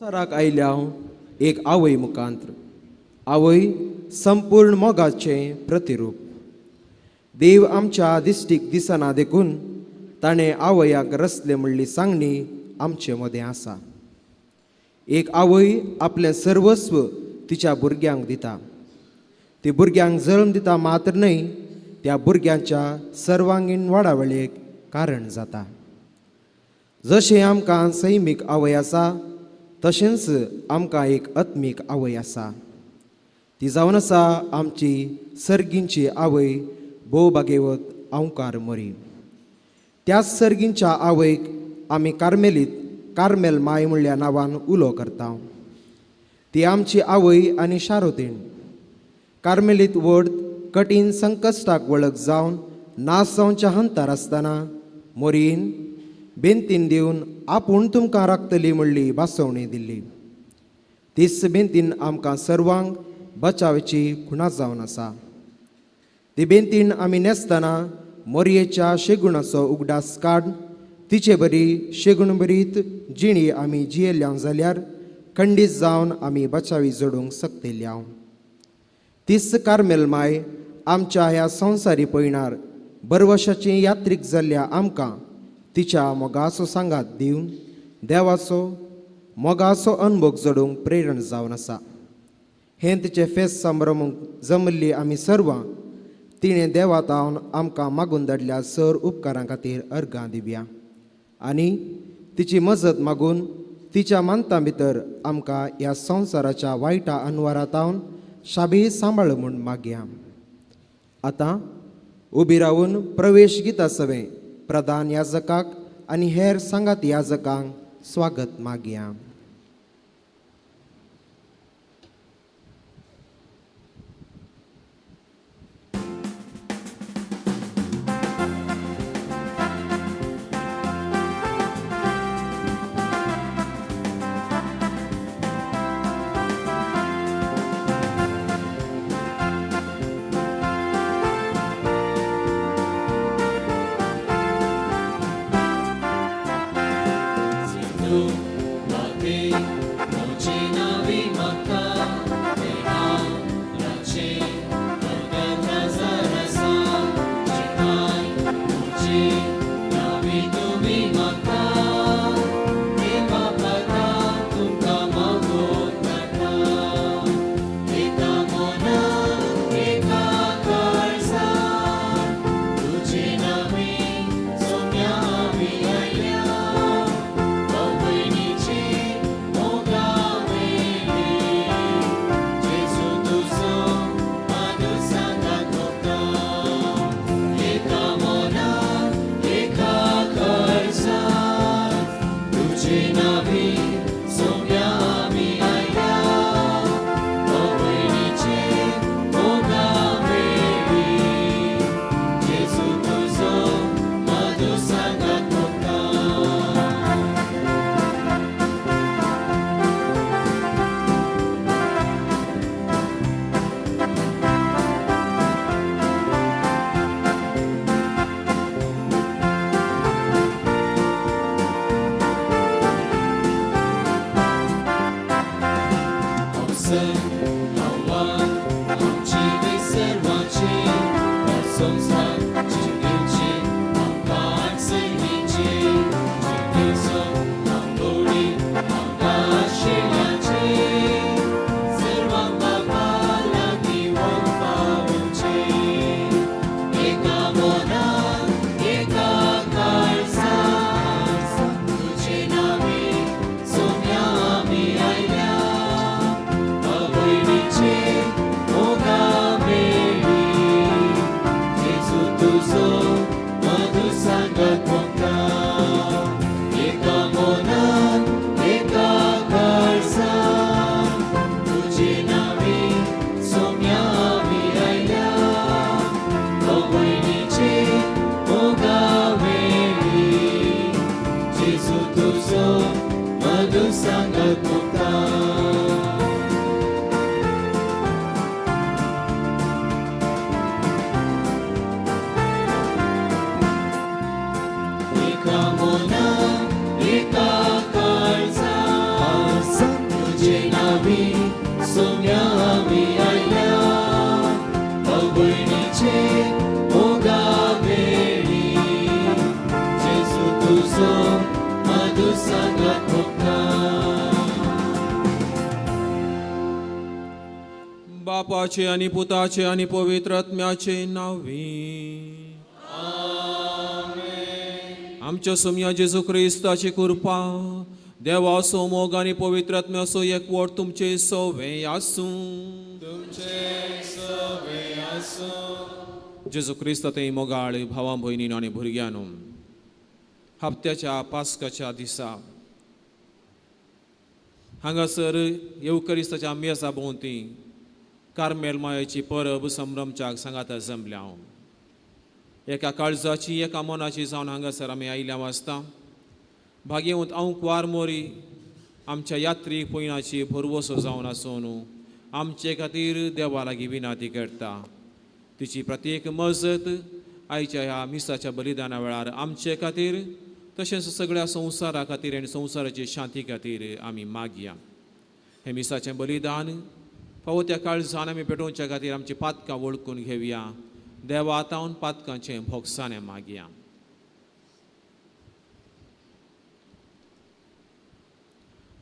संवसाराक आयल्या एक आवय मुखांत्र. आवय संपूर्ण मोगाचें प्रतिरूप. देव आमच्या दिश्टीक दिसना देखून ताणें आवयाक रचलें म्हणली सांगणी आमचे मदें आसा. एक आवय आपलें सर्वस्व तिच्या भुरग्यांक दिता. ती भुरग्यांक जल्म दिता मात्र न्हय, त्या भुरग्यांच्या सर्वांगीण वाडावळीक कारण जाता. जशें आमकां सैमीक आवय आसा तशेंच आमकां एक आत्मीक आवय आसा. ती जावन आसा आमची सर्गींची आवय भोव भागेवत अंवकार मोरी. त्याच सर्गींच्या आवयक आमी कार्मेलीत कार्मेल माय म्हणल्या नांवान उलो करता. ती आमची आवय आनी शारोतीण. कार्मेलीत व्हड कठीण संकश्टाक वळख जावन नाश जावच्या हंतार आसतना मोरीन बेंतीन दिवन आपूण तुमकां राखतली म्हणली भासवणी दिल्ली. तीच बेंतीन आमकां सर्वांक बचावेची खुणा जावन आसा. ती बेंतीन आमी न्हेसतना मोरयेच्या शेगुणाचो उगडास काड तिचे बरी शेगुण बरीत जिणी आमी जियेल्या जाल्यार खंडीत जावन आमी बचावी जोडूंक शकतल्या. तीच कार्मेल माय आमच्या ह्या संवसारी पयणार बरवशाची यात्रीक जाल्ल्या आमकां तिच्या मोगाचो सांगात दिवन देवाचो मोगाचो अनभोग जोडूंक प्रेरण जावन आसा. हें तिचें फेस्त संभ्रमूंक जमल्ली आमी सर्वां तिणें देवातावन आमकां मागून धाडल्या सर उपकारां खातीर अर्गां दिवया आनी तिची मजत मागून तिच्या मानतां भितर आमकां ह्या संवसाराच्या वायटा अनवारातावन शाबी सांबाळ म्हूण मागया. आतां उबी रावन प्रवेश गिता सवें प्रधान याजकाक आनी हेर सांगात याजकांक स्वागत मागया. Sindhu, सोम्या आमी आयल्या आवयणीचे मोगा भेणी जेजू तुजो मधु सांगात मोगता. बापाचे आणि पुताचे आणि पवित्र आत्म्याचे नावे. आमच्या सोमया जेजू क्रिस्ताची कृपा, देवाचो मोग आनी पवित्र आत्म्याचो एकवट तुमचे सवे आसूं. तुमचे सवे आसूं. जेजू क्रिस्त ते मोगाळ भावा भयणीनो आनी भुरग्यांनो, हप्त्याच्या पास्काच्या दिसा हांगासर येवकरिस्ताच्या मेजा भोंवती कार्मेल मायाची परब संभ्रमच्याक सांगाता जमल्या हांव. एका काळजाची एका मनाची जावन हांगासर आमी आयिल्ल्या वाचता. भाग्यवंत आंकवार मोरी आमच्या यात्रीक पयणाची भरवसो जावन आसून आमचे खातीर देवा लागीं विनाती करता. तिची प्रत्येक मजत आयच्या ह्या मिसाच्या बलिदाना वेळार आमचे खातीर तशेंच सगळ्या संवसारा खातीर आनी संवसाराची शांती खातीर आमी मागया. हें मिसाचें बलिदान फावो त्या काळजान आमी पेटोवच्या खातीर आमची पातकां वळखून घेवया. देवा तावन पातकांचें भोगसाणें मागया.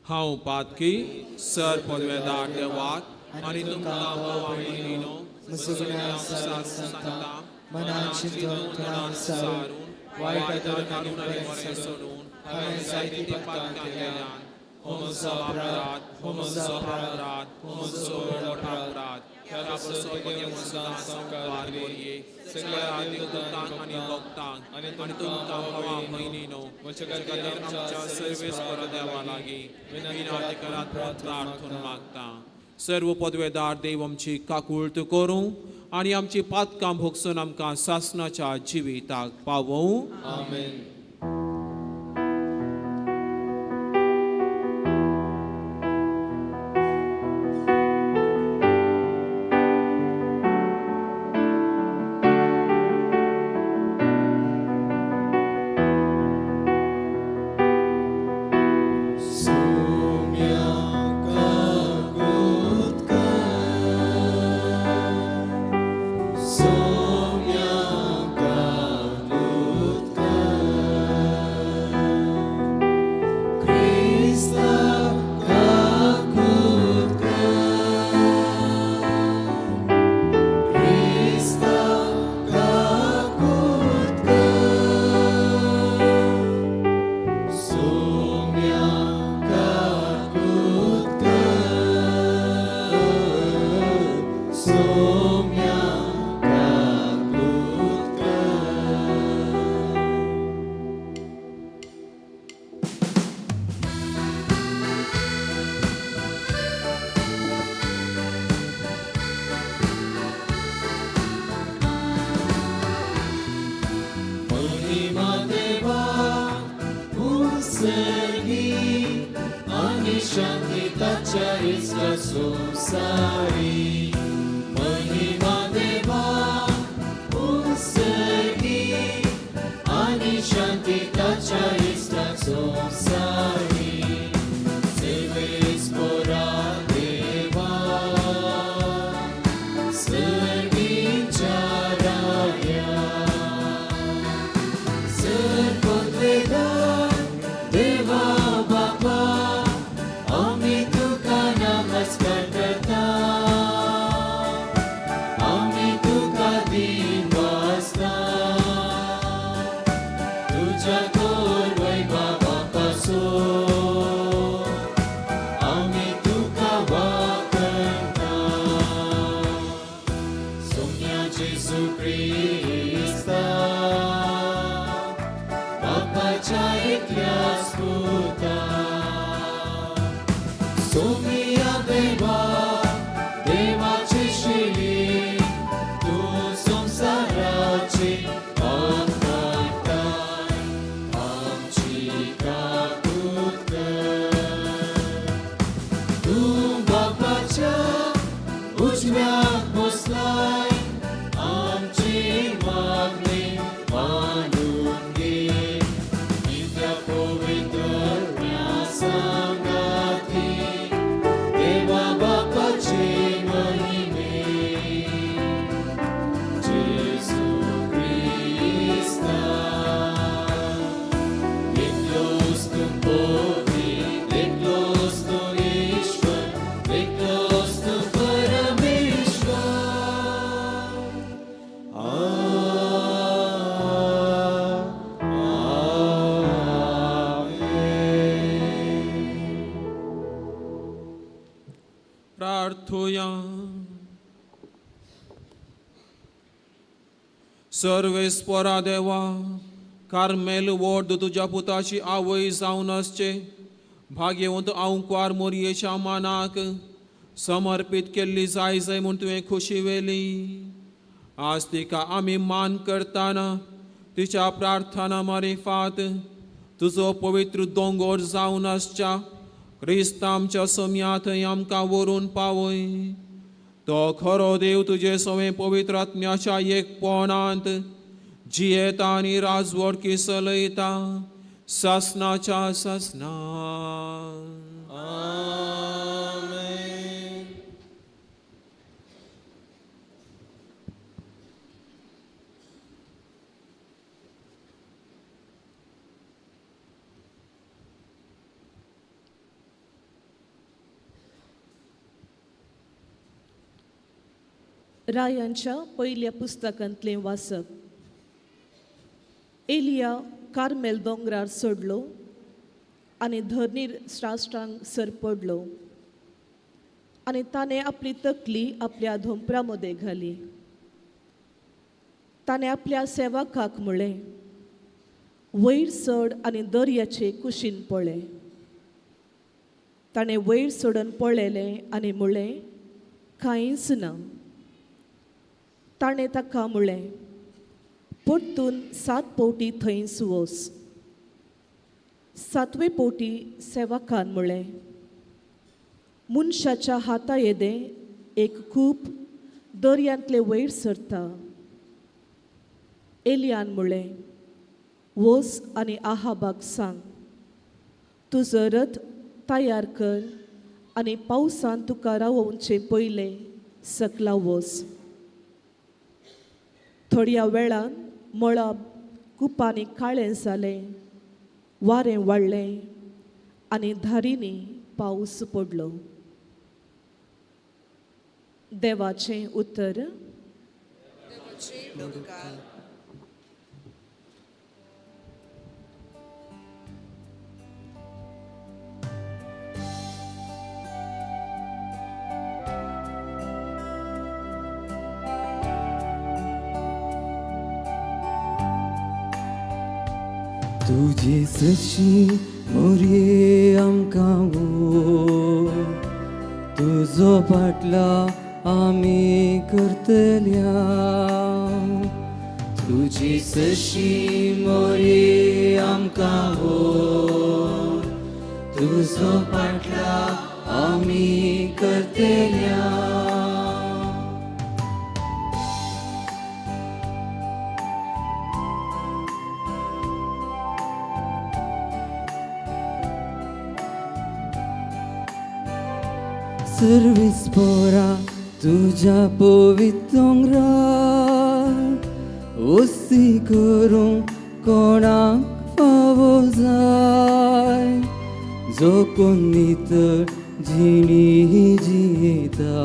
हांव पातकी सर पदवेदार देवाक आनी तुमकां भावा भयणीनो सांगता, मनान चिंतून तणान सारून वायट करून आनी बरें सोडून हांवें जायतीं पातकां केल्यान. हो म्हजो अपराध, हो म्हजो अपराध, हो म्हजो व्हड अपराध. ह्या संवसार सगळ्या देवदूतांक आनी भक्तांक आनी तुमकां भावा भयणीनो म्हज्या खातीर आमच्या सर्वेस्पर देवा लागीं विनंती करात प्रार्थना मागता. सर्व पदवेदार देव आमची काकुळट करूं आनी आमची पातकां भोगसून आमकां सासणाच्या जिविताक पावोवं. आमेन. सोम्या काकूत कर, सोम्या काकूत कर, क्रिस्ता काकूत कर, क्रिस्ता काकूत कर, सोम्या काकूत कर, सोम्या काकूत कर. महिमा देवा उत्सर्गी आणि शांती ताच्या इश्टा संवसारी. महिमा देवा उत्सर्गी आणि शांती ताच्या इश्टा संवसारी. सेवेस्पोरा देवा सर्गीच्या राया, सर्वोत्वेदार देवा बापा आमी तुका नमस्कार करता, आमी तुका दिन वाचता, तुज्या गोरवय बाबा पासून आमी तुका वाकणता. सोम्या जेजू क्रिस्ता बापाच्या एकल्या पुता, सोम्या देवा देवाची शिली तूं संवसाराची पाप काडटाय, आमची काकूत कर. तूं बापाच्या उजव्याक बसलाय, आमची मागणी मानून घे. नित्य पवित्र सांगाती देवा बापाचे सर्वेस्परा देवा, कार्मेल वोर्द तुज्या पुताची आवय जावन आसचे भाग्यवंत आंवकुवार मोरयेच्या मानाक समर्पीत केल्ली जाय जाय म्हूण तुवें खोशी वेली. आज तिका आमी मान करतना तिच्या प्रार्थना मारिफात तुजो पवित्र दोंगोर जावन आसच्या क्रिस्त आमच्या सम्या थंय आमकां व्हरून पावय. तो खरो देव तुजे सवें पवित्र आत्म्याच्या एकपणांत जियेता आनी राजवडकी चलयता सासनाच्या सासना. आमेन. रायांच्या पयल्या पुस्तकांतलें वाचप. एलिया कार्मेल दोंगरार सोडलो आनी धरणीर साश्टांग सर पडलो आनी ताणें आपली तकली आपल्या धोंपरा मदें घाली. ताणें आपल्या सेवकाक म्हळें, वयर चड आनी दर्याचे कुशीन पळय. ताणें वयर चडून पळयलें आनी म्हळें, कांयच ना. ताणें ताका म्हळें, परतून 7 फावटी थंयच वच. 7वे फावटी सेवकान म्हळें, मनशाच्या हाता येदें एक कूप दर्यांतले वयर सरता. एलियान म्हळें, वच आनी आहाबाक सांग, तुजो रथ तयार कर आनी पावसान तुका रावोवचें पयलें सकला वच. थोड्या वेळान मळब कुपांनी काळें जालें, वारें वाडलें आनी धारींनी पावस पडलो. देवाचें उतर. तुजी सशी मोरये आमकां वो, तुजो पाटला आमी करतल्या. तुजी सशी मोरये आमकां वो, तुजो पाटला आमी करतल्या. सर्वीस पोरा तुज्या पवित्र दोंगरार वस्ती करूंक कोणाक फावो जाय, जो कोण नितळ जिणी जियेता,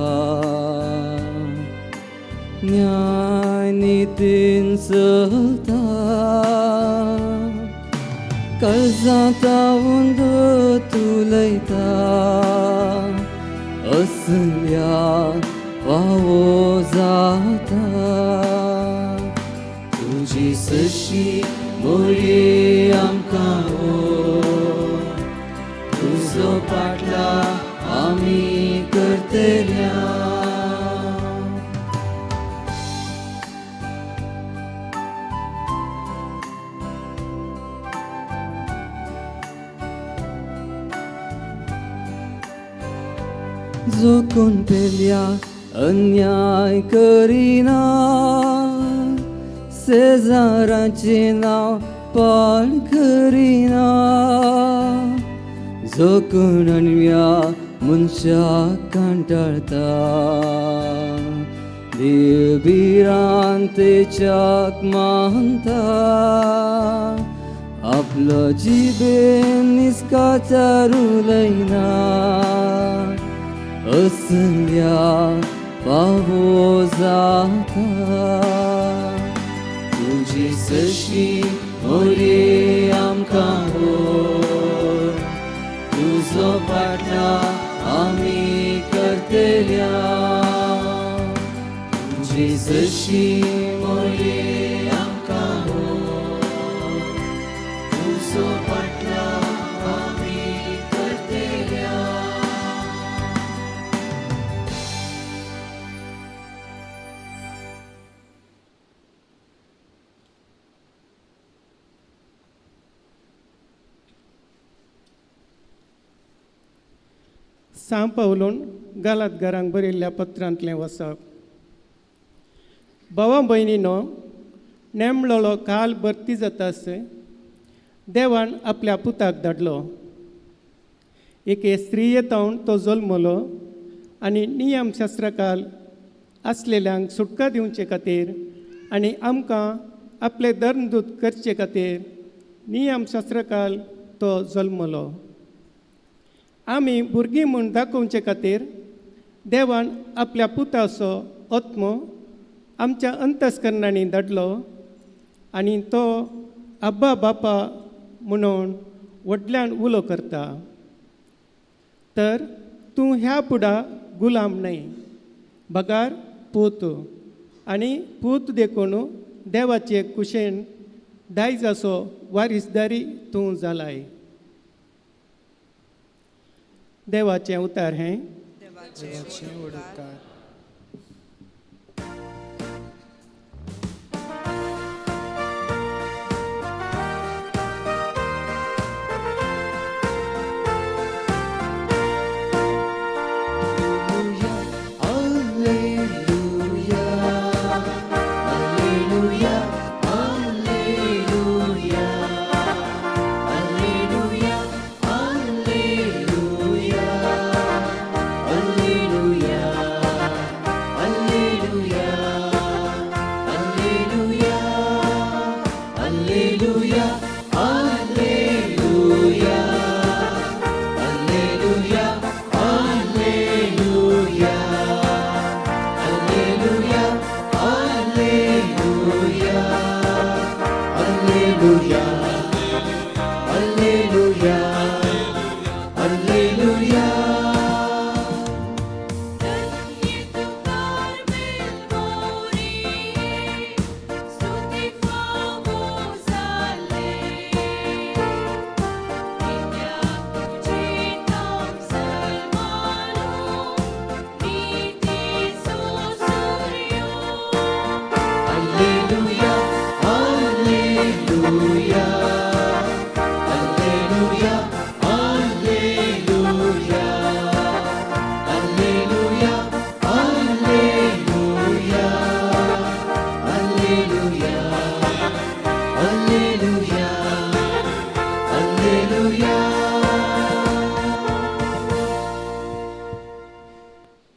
न्याय नितीन चलता, काळजांत तुलयता, असल्या फावो जाता. तुजी सशी मोरये आमकां वो, तुजो पाटला आमी करतल्या. जो कोण पेल्या अन्याय करिना, शेजाराचें नांव पाड करिना, जो कोण अणव्या मनशाक कंटाळता, देव भिरांतेच्याक मानता, आपलो जिबेन निस्काचार उलयना, असल्या फावो जाता. तुजी सशी मोरये आमकां वो, तुजो पाटला आमी करतल्या. तुजी सशी मोरये सां पावलून गालातगारांक बरयल्ल्या पत्रांतलें वचप. भावा भयणीनो, नेमलोलो काल भरती जातास देवान आपल्या पुताक धाडलो. एके स्त्रिये तावन तो जल्मलो आनी नियमशास्त्रकाल आसलेल्यांक सुटका दिवचे खातीर आनी आमकां आपले धर्मदूत करचे खातीर नियमशास्त्रकाल तो जल्मलो. आमी भुरगीं म्हूण दाखोवचे खातीर देवान आपल्या पुताचो आत्मो आमच्या अंतस्करणांनी धाडलो आनी तो आब्बा बापा म्हणून व्हडल्यान उलो करता. तर तूं ह्या पुडा गुलाम न्हय बगार पूत, आनी पूत देखून देवाचे कुशेन दायजाचो वारीसदारी तूं जालाय. देवाचें उतार हें. देवाचे उपकार.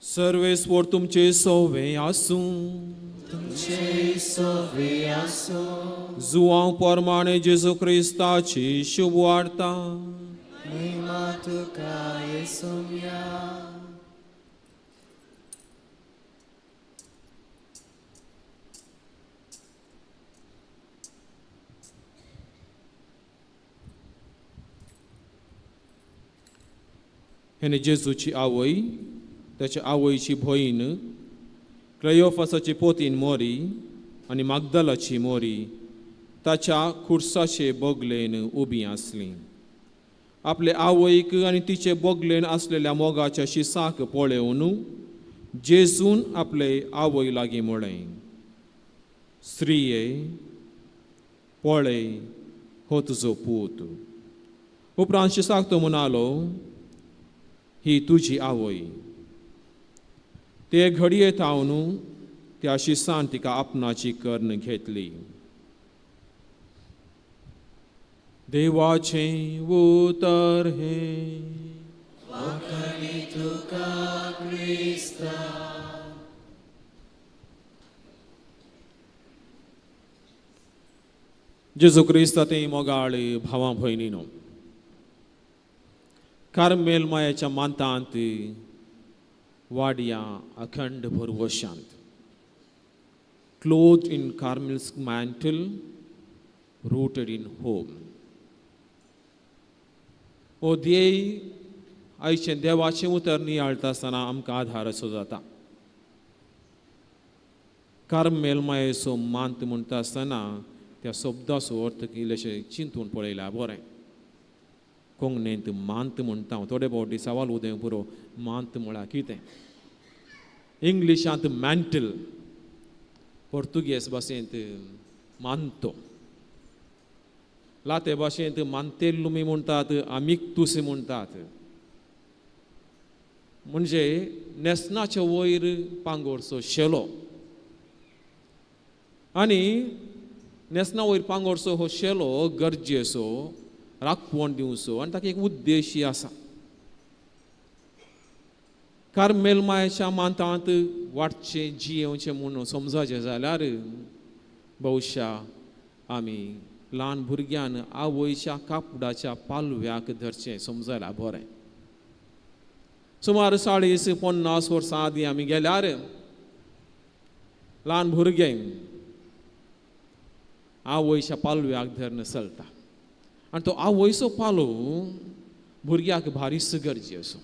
सर्वेस्वर तुमचे सोवे आसूं. तुमचे सोवे आसूं. जुवांव परमाणे जेजू क्रिस्ताची शुभ वार्ता. महिमा तुका येसुम्या. हेणे जेजूची आवय, ताच्या आवयची भयण, क्लेयोफासाची पोतीन मोरी आनी मागदलाची मोरी ताच्या खुर्साचे बगलेन उबी आसली. आपले आवयक आनी तिचे बगलेन आसलेल्या मोगाच्या शिसाक पळोवन जेजून आपले आवय लागीं म्हळें, स्त्रिये पळय हो तुजो पूत. उपरांत शिसाक तो म्हणालो, ही तुजी आवय. ते घडये थावन त्या शिसान तिका आपणाची कर्ण घेतली. देवाचें उतर हें. वाखाणी तुका क्रिस्ता. जेजू क्रिस्ता ते मोगाळ भावां भयणीनो, कार्मेल मायाच्या मांतांत वाडया अखंड भरवशांत, clothed in Carmel's mantle, rooted in home. ओ ध्येय आयचें देवाचें उतर नियाळटा आसतना आमकां आधार असो जाता. कार्मेल मायेचो मांत म्हणटा आसतना त्या शब्दाचो अर्थ इल्लेशें चिंतून पळयल्यार बरें. कोंकणींत मांत म्हणटा हांव, थोडे फावटी सवाल उदय पुरो मांत म्हळ्यार कितें. इंग्लिशांत मॅन्टल, पोर्तुगेज भाशेंत मानतो, लाते भाशेंत मानतेल्लुमी म्हणटात, आमिक्तुसी म्हणटात. म्हणजे न्हेसणाचे वयर पांगोरचो शेलो आनी न्हेसणा वयर पांगोरचो हो शेलो गरजेचो राखवण दिवचो आनी ताका एक उद्देशी आसा. कार्मेल मायेच्या मांतांत वाडचें जियेवचें म्हूण समजाचें जाल्यार बहुशा आमी ल्हान भुरग्यान आवयच्या कापडाच्या पालव्याक धरचें समजायल्यार बरें. सुमार 40-50 वर्सां आदीं आमी गेल्यार ल्हान भुरगें आवयच्या पालव्याक धरून चलता आनी तो आवयचो पालव भुरग्याक भारीच गरजेचो.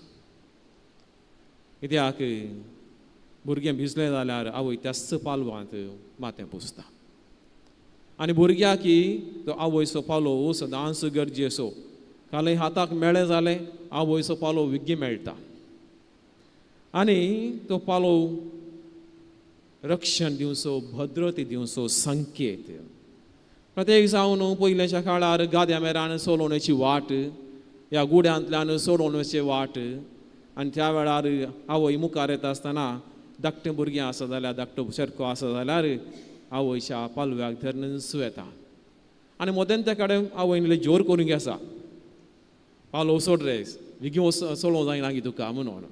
कित्याक भुरगें भिजलें जाल्यार आवय त्याच पालवांत माथें पुसता आनी भुरग्याक तो आवयचो पालव सदांच गरजेचो. कालय हाताक मेळ्ळें जालें आवयचो पालव विग्गी मेळटा आनी तो पालव रक्षण दिवचो, भद्रते दिवचो संकेत. प्रत्येक जावन पयल्याच्या काळार गाद्या मेरान चलोवण्याची वाट ह्या गुड्यांतल्यान चलोवण्याची वाट आनी त्या वेळार आवय मुखार येता आसतना धाकटें भुरगें आसा जाल्यार धाकटो चेरको आसा जाल्यार आवयच्या पालव्याक धरून येता आनी मोदेन त्या कडेन आवयन इल्लें जोर करूंक आसा, पालव सोड रे विगी चलोवंक जायना गी तुका म्हणून.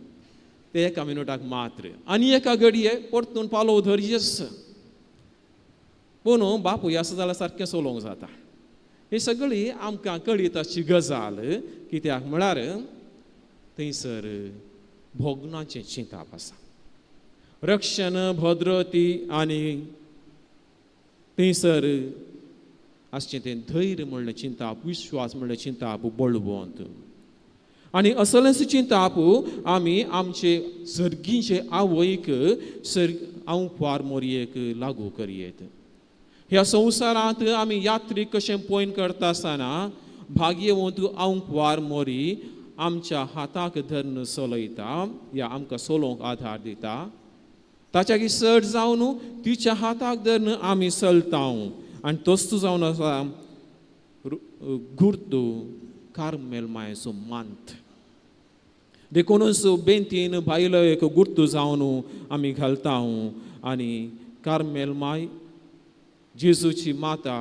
ते एका मिनुटाक मात्र आनी एका घडये परतून पालव धरयेच पूण बापूय आसा जाल्यार सारकें चलोवंक जाता. ही सगळी आमकां कळीत आसची गजाल. कित्याक म्हळ्यार थंयसर भोगणाचें चिंताप आसा, रक्षण भद्रती आनी थंयसर आसचें तें धैर्य म्हणलें चिंताप, विश्वास म्हणलें चिंताप, बळवंत. आनी असलेंच चिंताप आमी आमचे सर्गीचे आवयक आंवपार मोरयेक लागू करयेत. ह्या संवसारांत आमी यात्रीक कशें पयन करता आसतना भाग्यवंत आंवपार मोरी आमच्या हाताक धरून चलयता या आमकां चलोवंक आधार दिता. ताच्या चड जावन तिच्या हाताक धरून आमी चलता आनी तोच जावन आसा गुर्तू कार्मेल मायेचो मांत. देखूनच बेंतीन भायलो एक गुर्तू जावन आमी घालता आनी कार्मेल माय जेजूची माता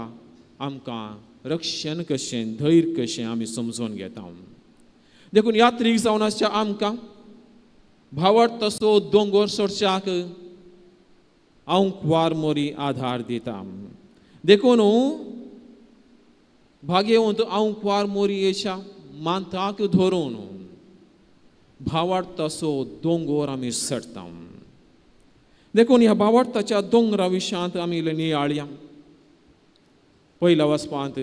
आमकां रक्षण कशें धैर्य कशें आमी समजून घेता. देखून यात्रीक जावन आसच्या आमकां भावार्थ तसो दोंगोर सोडच्याक आंवपार मोरी आधार दिता. देखून भाग्यवंत आंवपार मोरयेच्या मांताक धरून भावार्थ तसो दोंगोर आमी चडटा. देखून ह्या भावार्थाच्या दोंगरा विशयांत आमी इल्लें नियाळया. पयल्या वचपांत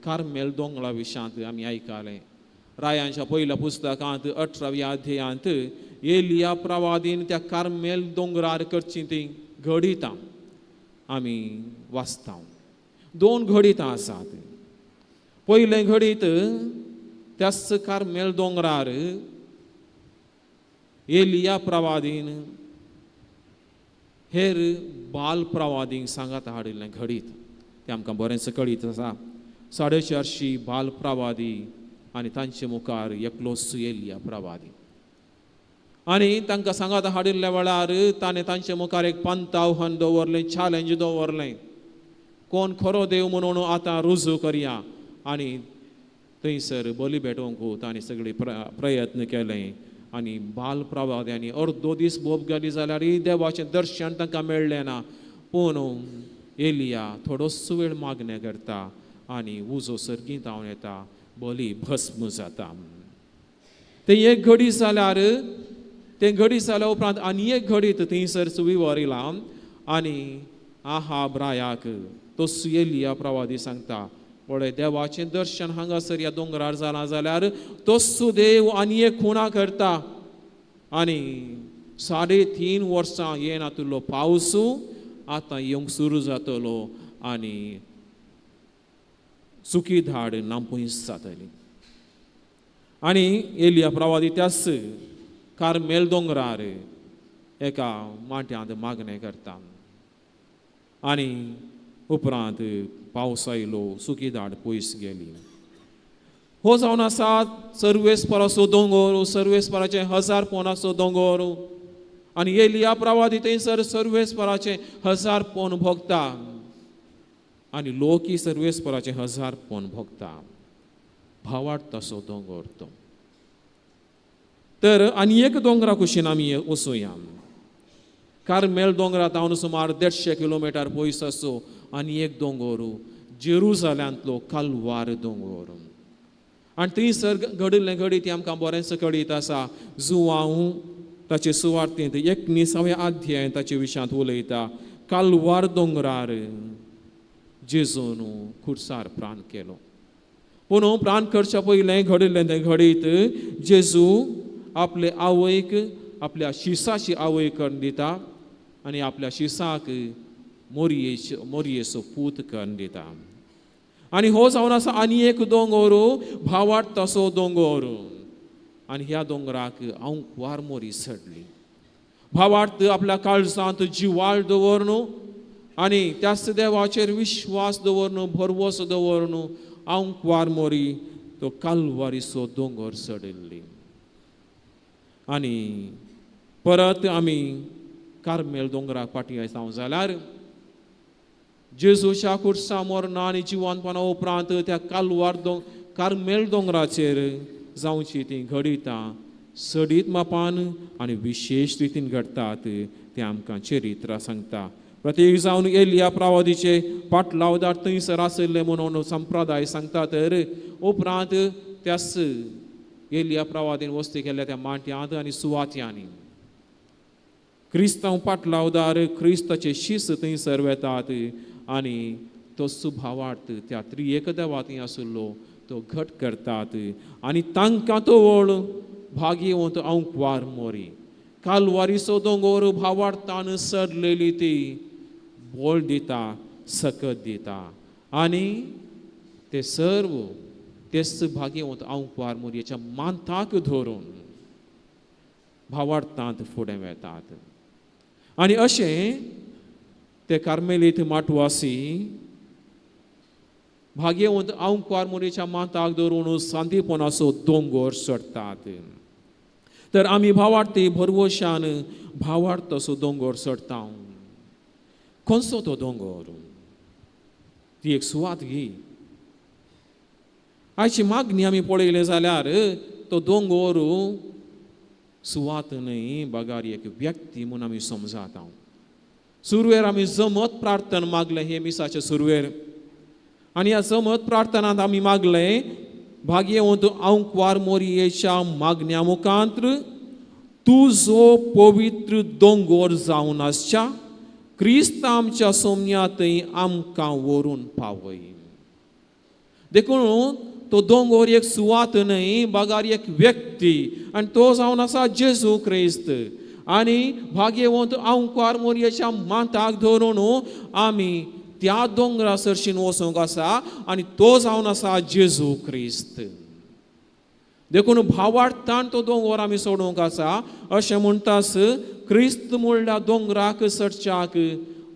कार्मेल दोंगरा विशयांत आमी आयकलें. रायांच्या पयल्या पुस्तकांत 18व्या अध्यायांत एलिया प्रवादीन त्या कार्मेल दोंगरार करची ती घडितां आमी वाचता. 2 घडितां आसात. पयलें घडीत त्याच कार्मेल दोंगरार एलिया प्रवादीन हेर बाल प्रवादींक सांगात हाडिल्लें घडीत तें आमकां बरेंच कळीत आसा. 450 बाल प्रवादी आनी तांचे मुखार एकलोच एलिया प्रवादी आनी तांकां सांगात हाडिल्ल्या वेळार ताणें तांचे मुखार एक पंतावहन दवरलें, चॅलेंज दवरलें, कोण खरो देव म्हणून आतां रुजू करया. आनी थंयसर बली भेटोवंक ताणें सगळे प्रयत्न केले आनी बाल प्रवाद्यांनी अर्दो दीस भोव गेली जाल्यार देवाचें दर्शन तांकां मेळ्ळें ना. पूण एलिया थोडोसो वेळ मागणें करता आनी उजो सर्गींत धांवन येता, बली भस्म जाता. तें एक घडी जाल्यार तें घडी जाल्या उपरांत आनी एक घडीत थंयसर विवर येयला आनी आहाब रायाक तो एलिया प्रवादी सांगता, पळय देवाचें दर्शन हांगासर ह्या दोंगरार जालां जाल्यार तोच देव आनी एक खुणा करता आनी 3.5 वर्सां येना तुलो पावस आतां येवंक सुरू जातलो आनी सुकी धाड नांपयस जातली. आनी एलिया प्रवादी त्याच कार्मेल दोंगरार एका माट्यांत मागणें करता आनी उपरांत पावस आयलो, सुकी धाड पयस गेली. हो जावन आसा सर्वेस्पराचो दोंगोर, सर्वेस्पराचें हजारपणाचो दोंगोर. आनी एलिया प्रवादी थंयसर सर्वेस्पराचें हजारपण भोगता आनी लोकय सर्वेस्पराचें हजारपण भोगता. भावार्थ असो दोंगोर तो. तर आनी एक दोंगरा कुशीन आमी वचुया. कार्मेल दोंगरा तावन सुमार 150 किलोमिटर पयस आसो आनी एक दोंगोर, जेरुजाल्यांतलो कालवार दोंगोर. आनी थंयसर घडिल्लें घडीत ती आमकां बरेंच कळीत आसा. जुवांव ताचे सुवार्थींत 19व्या अध्याय ताचे विशयांत उलयता. कालवार दोंगरार जेजून खुर्सार प्राण केलो. पूण प्राण करच्या पयलें घडिल्लें तें घडीत, जेजू आपले आवयक आपल्या शिसाची आवय करून दिता आनी आपल्या शिसाक मोरयेचो पूत करून दिता. आनी हो जावन आसा आनी एक दोंगोर, भावार्थ असो दोंगोर. आनी ह्या दोंगराक आंकवार मोरी चडली. भावार्थ आपल्या काळजांत जिवाळ दवरन आनी त्याच देवाचेर विश्वास दवरन, भरवंसो दवरन आंकवार मोरी तो कालवारीचो दोंगोर चडिल्ली. आनी परत आमी कार्मेल दोंगराक फाटीं आयता जाल्यार जेजूच्या खुर्सा मरणा आनी जिवनपणा उपरांत त्या कालवार कार्मेल दोंगराचेर जावची ती घडितां सडीत मापान आनी विशेश रितीन घडटात तें आमकां चरित्र सांगता. प्रत्येक जावन एलिया प्रवादीचे पाटलावदार थंयसर आशिल्ले म्हणून संप्रदाय सांगता. तर उपरांत त्याच एलिया प्रवादीन वस्ती केल्ल्या त्या मांट्यांत आनी सुवात्यांनी क्रिस्तांव पाटलावदार क्रिस्ताचे शिस्त थंयसर वेतात आनी तो सुभावार्थ त्या त्रिएक देवा थंय आशिल्लो तो घट करतात आनी तांकां तो वळ भागेवंत आंकवार मोरी कालवारीचो दोंगोर भावार्थान सरलेली ती बोळ दिता, सकत दिता आनी ते सर्व तेच भागेवंत आंकवार मोरयेच्या मांताक धरून भावार्थांत फुडें वेतात. आनी अशें ते कार्मेलीत माटवासी भागेवंत आंकवार मोरयेच्या मांताक धरून सांदीपणाचो दोंगोर चडटात. तर आमी भावार्थी भरवशान भावार्थ असो दोंगोर चडटा. खंयचो तो दोंगोर? ती एक सुवात घी. आयची मागणी आमी पळयलें जाल्यार तो दोंगोर सुवात न्हय, बगार एक व्यक्ती म्हूण आमी समजाता. सुरवेर आमी जमत प्रार्थना मागलें हे मिसाचे सुरवेर आनी ह्या जमत प्रार्थनांत आमी मागलें भागेवंत आंकवार मोरयेच्या मागण्या मुखांत्र तुजो पवित्र दोंगोर जावन आसच्या क्रिस्त आमच्या सोमन्या थंय आमकां व्हरून पावय. देखून तो दोंगोर एक सुवात न्हय, बगार एक व्यक्ती आनी तो जावन आसा जेजू क्रिस्त. आनी भागेवंत आंकवार मोरयेच्या मांताक धरून आमी त्या दोंगरा सरशीन वचूंक आसा आनी तो जावन आसा जेजू क्रिस्त. देखून भावार्थान तो दोंगोर आमी सोडूंक आसा. अशें म्हणटास क्रिस्त म्हणल्या दोंगराक चडच्याक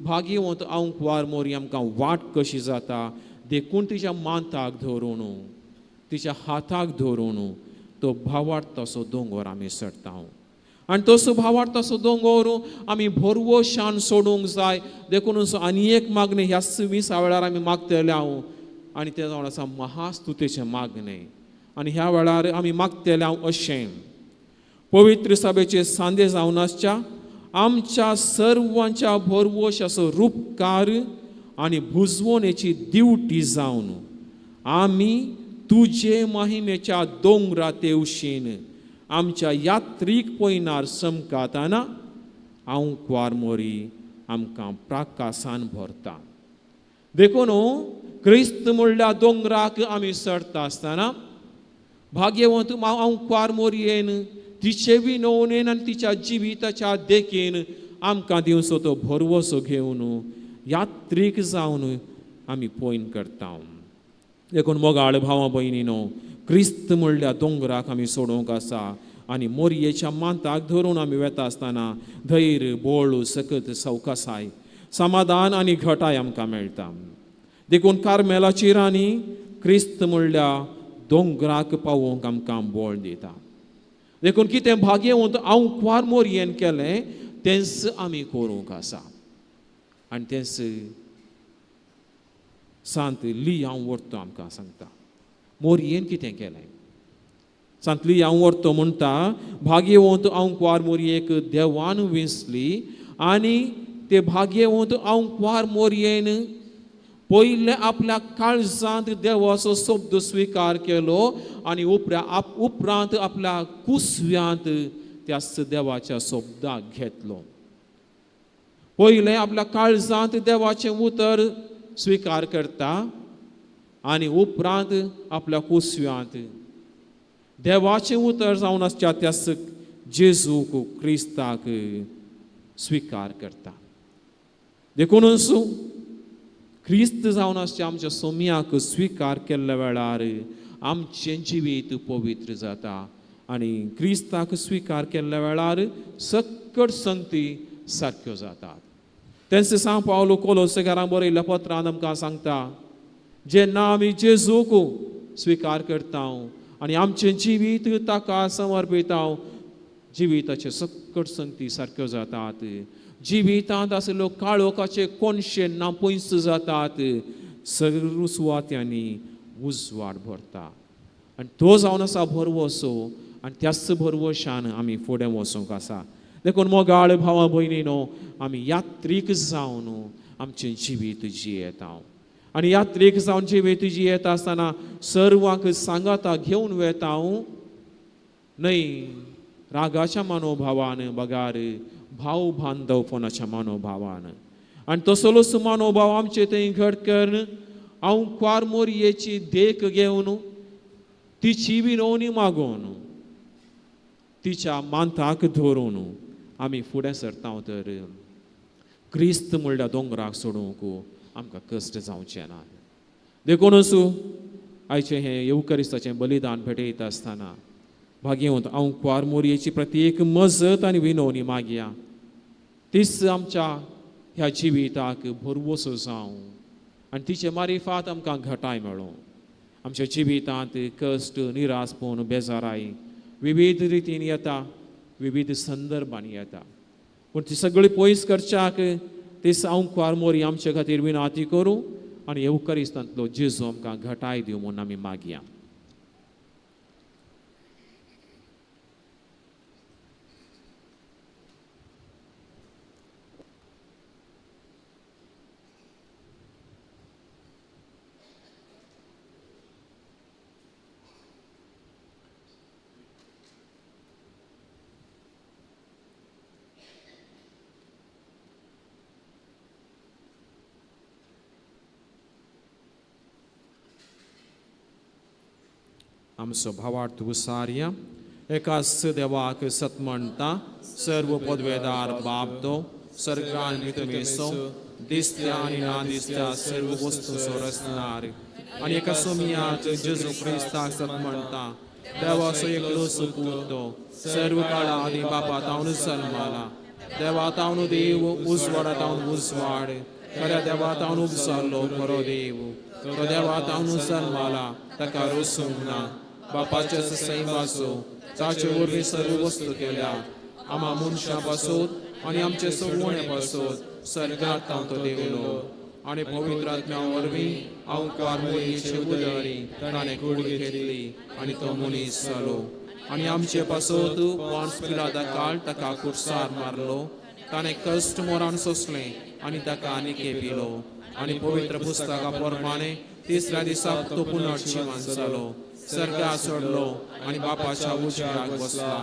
भागेवंत आंकवार मोरी आमकां वाट कशी जाता. देखून तिच्या मांताक धरून, तिच्या हाताक धरून तो भावार्थ असो दोंगोर आमी चडटा. आनी तसो भावार्थ असो दोंगोर आमी भरवशान सोडूंक जाय. देखून आनी एक मागणें ह्या मिसा वेळार आमी मागतले हांव आनी तें जावन आसा महास्तुतेचें मागणें. आनी ह्या वेळार आमी मागतले हांव अशें, पवित्र सभेचे सांदे जावन आसच्या आमच्या सर्वांच्या भरवश असो रुपकार आनी भुजवणेची दिवटी जावन आमी तुजे महिमेच्या दोंगरा तेवशीन आमच्या यात्रीक पयनार समकाताना आंकवार मोरी आमकां प्राकासान भरता. देखून क्रिस्त म्हणल्या दोंगराक आमी चडटा आसतना भाग्यवंत आंकवार मोरयेन तिचे विनवणेन आनी तिच्या जिविताच्या देखीन आमकां दिवचो तो भरवसो घेवन यात्रीक जावन आमी पयन करता. देखून मोगाळ भावा भयणीनो, क्रिस्त म्हणल्या दोंगराक आमी सोडोवंक आसा आनी मोरयेच्या मांताक धरून आमी वेता आसतना धैर्य, बोळ, सकत, सवकासाय, समाधान आनी घटाय आमकां मेळटा. देखून कार्मेलाची राणी क्रिस्त म्हणल्या दोंगराक पावोवंक आमकां बळ दिता. देखून कितें भाग्यवंत आंकवार मोरयेन केलें तेंच आमी करूंक आसा. आनी तेंच सांत लियांव वर्तो आमकां सांगता मोरयेन कितें केलें. सांत लियांव वर्तो म्हणटा भाग्यवंत आंकवार मोरयेक देवान विंचली आनी ते भाग्यवंत आंकवार मोरयेन पयलें आपल्या काळजांत देवाचो शब्द स्विकार केलो आनी उपरांत आपल्या कुसव्यांत त्याच देवाच्या शब्दाक घेतलो. पयलें आपल्या काळजांत देवाचें उतर स्विकार करता आनी उपरांत आपल्या कुसव्यांत देवाचें उतर जावन आसच्या त्याच जेजूक क्रिस्ताक स्विकार करता. देखूनच क्रिस्त जावन आसच्या आमच्या सोम्याक स्विकार केल्ल्या वेळार आमचें जिवीत पवित्र जाता आनी क्रिस्ताक स्विकार केल्ल्या वेळार सकट संगती सारक्यो जातात. तेंच सांव पावलो कोलोसेकारां बरयल्ल्या पत्रान आमकां सांगता जेन्ना आमी जेजूक स्विकार करता आनी आमचें जिवीत ताका समर्पिता जिविताचे सकट संगती सारक्यो जातात. जिवितांत आसलो काळोखाचे कोनशे ना पयस जातात, सगळ्या सुवात्यांनी उजवाड भरता आनी तो जावन आसा भरवसो आनी त्याच भरवशान आमी फुडें वचूंक आसा. देखून मोगाळ भावा भयणीनो आमी यात्रीक जावन आमचें जिवीत जियेता आनी यात्रीक जावन जिवीत जियेता आसतना सर्वांक सांगाता घेवन वेता न्हय रागाच्या मनोभावान बगार भाव बांदवपणाच्या मनोभावान. आनी तसलोच मनोभाव आमचे थंय घट करून आंकवार मोरयेची देख घेवन तिची विनवणी मागोवन तिच्या मांताक धरून आमी फुडें सरता तर क्रिस्त म्हणल्यार दोंगराक सोडूंक आमकां कश्ट जावचें ना. देखूनच आयचें हें येवकरिस्ताचें बलिदान भेटयता आसतना भाग्यवंत आंकवार मोरयेची प्रत्येक मजत आनी विनवणी मागया, तीच आमच्या ह्या जिविताक भरवसो जावं आनी तिचे मारिफात आमकां घटाय मेळूं. आमच्या जिवितांत कश्ट, निरासपण, बेजाराय विविध रितीन येता, विविध संदर्भांनी येता, पूण ती सगळी पयस करच्याक तीच आंकवार मोरी आमचे खातीर विनाती करूं आनी येवकरिस्तांतलो जेजू आमकां घटाय दिवं म्हूण आमी मागया. आमचो भावार्थ उसारया एकाच देवाक सत म्हणटा सर्व पदवेदार बाप तो सर्गान मितमेसो दिसत्या आनी ना दिसत्या सर्व वस्तूचो रचणार आनी एका सोमियाक जेजू क्रिस्ताक सत म्हणटा देवाचो एकलो सुपूत तो सर्व काळा आदी बापा तावन जल्माला देवा तावन देव उजवाडा तावन उजवाड खऱ्या देवा तावन उपजाल्लो खरो देव तो देवा तावन जल्माला ताका रोसूंक ना बापाच्या सैमाचो ताचे वरवीं सर्व वस्तू केल्या आमा मनशां पासत आनी आमचे सवणे पासत सर्गात तांतो देवलो आनी पवित्र आत्म्या वरवीं आंकवार मोरयेचे उदरी ताणें कूड घेतली आनी तो मनीस जालो आनी आमचे पासत पोन्स पिलाता काळ ताका कुर्सार मारलो ताणें कश्ट मोरान सोंसलें आनी ताका आनी पिलो आनी पवित्र पुस्तका प्रमाणे तिसऱ्या दिसा तो पुनर्जिवन जालो सर्गार सोडलो आनी बापाच्या उजव्याक बसला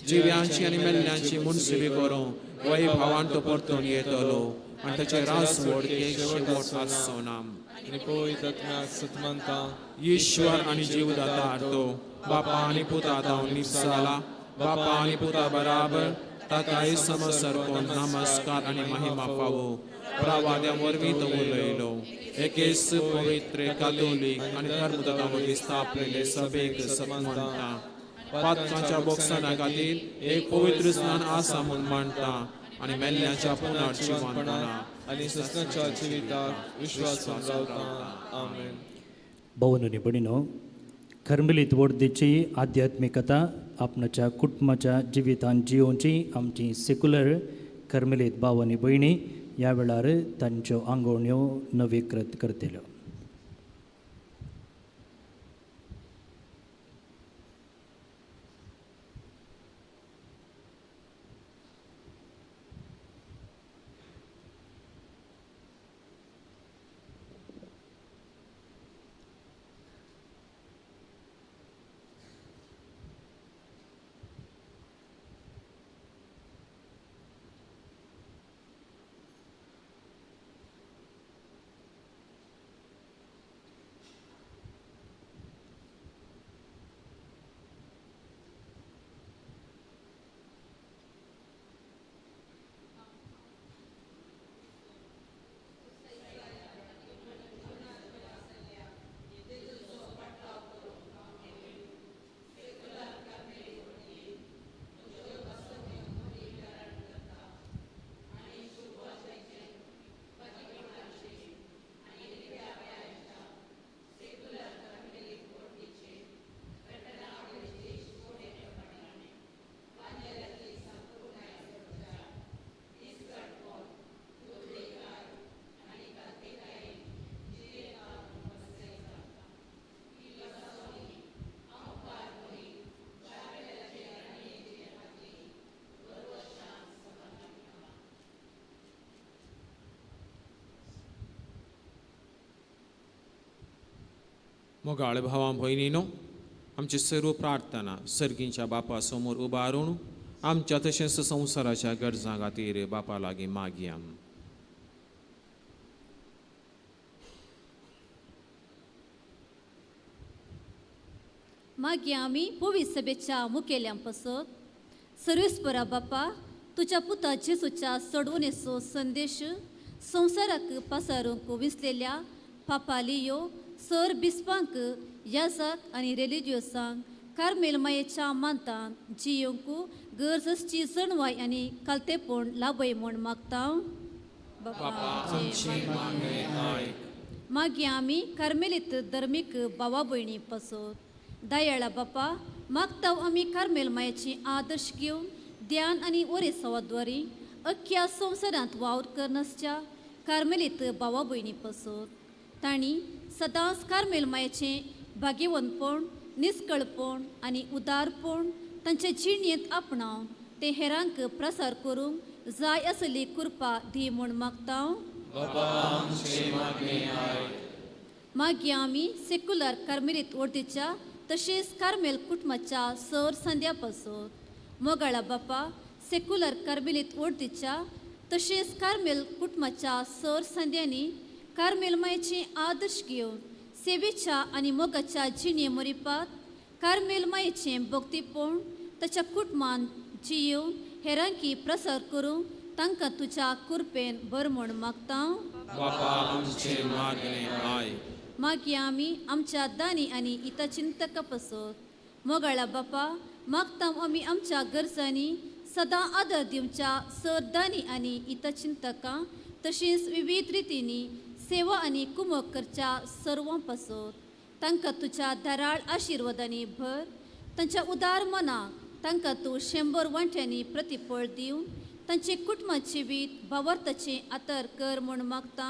जिव्यांची आनी मेल्ल्यांची मुनसिबी करूं वय भावान तो परतून येतलो आनी ताचे रास व्हडकेक शेवट आसचो ना. ईश्वर आनी जीवदाता तो बापा आनी पुता तावन निपसाला बापा आनी पुता बराबर ताकाय समसरको नमस्कार आनी महिमा फावो प्रवाद्या वरवीं तो उलयलो एकेच पवित्र कातोलीक आनी धर्मदूतां वरवीं स्थापलेले सभेक सत म्हणटा पातकांच्या बोक्साना खातीर एक पवित्र स्नान आसा म्हूण मानता आनी मेल्ल्याच्या पुनर्जिवनपणा आनी सस्नाच्या जिविताक विश्वासान रावता. आमेन. भोवन आनी भयणीनो, कर्मलीत वर्दीची आध्यात्मिकता आपणाच्या कुटुंबाच्या जिवितांत जियोवची आमची सेक्युलर कर्मलीत भाव आनी भयणी ह्या वेळार तांच्यो आंगवण्यो नवीकृत करतल्यो. मोगाळ भावां भयणीनो, आमची सर्व प्रार्थना सर्गींच्या बापा समोर उबारून आमच्या तशेंच संवसाराच्या गरजां खातीर बापा लागीं मागया. मागीर आमी पवी सभेच्या मुखेल्यां पासत सर्वेस्परा बापा, तुज्या पुता जेजूच्या चडवणेचो संदेश संवसाराक पासारूंक विसलेल्या पापालियो सर बिस्पांक याजाक आनी रेलिजियोसांक कार्मेल मायेच्या मानतान जियोंक गरज आसची जणवाय आनी कालतेपण लाभय म्हूण मागता. मागीर आमी कार्मेलीत धर्मीक भावा भयणी पासत दयाळा बापा मागता आमी कार्मेल मायेची आदर्श घेवन ध्यान आनी ओरेसावाद्वारी अख्ख्या संवसारांत वावर करनासच्या कार्मेलीत भावा भयणी पासत तांणी सदांच कार्मेल मायेचें भाग्यवंतपण, निस्कळपण आनी उदारपण तांचे जिणेंत आपणावन ते हेरांक प्रसार करूंक जाय आसली कृपा दी म्हूण मागता. मागीर आमी सेक्युलर कार्मेलीत ओर्दीच्या तशेंच कार्मेल कुटुंबाच्या सर संद्या पासत मोगाळा बापा सेक्युलर कार्मेलीत ओर्दीच्या तशेंच कार्मेल कुटुंबाच्या सर संद्यांनी कार्मेल मायेचे आदर्श घेवन सेवेच्या आनी मोगाच्या जिणे मोरिपात कार्मेल मायेचें भक्तीपण ताच्या कुटुंबान जियोवन हेरांकी प्रसार करूंक तांकां तुज्या कृपेन भर म्हूण मागता. मागीर आमी आमच्या दानी आनी इतचिंतका पासत मोगाळा बापा मागता आमी आमच्या गरजांनी सदां आदर दिवच्या सर दानी आनी इतचिंतकां तशेंच विविध रितींनी सेवा आनी कुमक करच्या सर्वां पासत तांकां तुज्या धाराळ आशिर्वादांनी भर. तांच्या उदार मनाक तांकां तूं 100 वांट्यांनी प्रतिफळ दिवन तांचे कुटुंबा जिवीत भावार्थाचें आतर कर म्हूण मागता.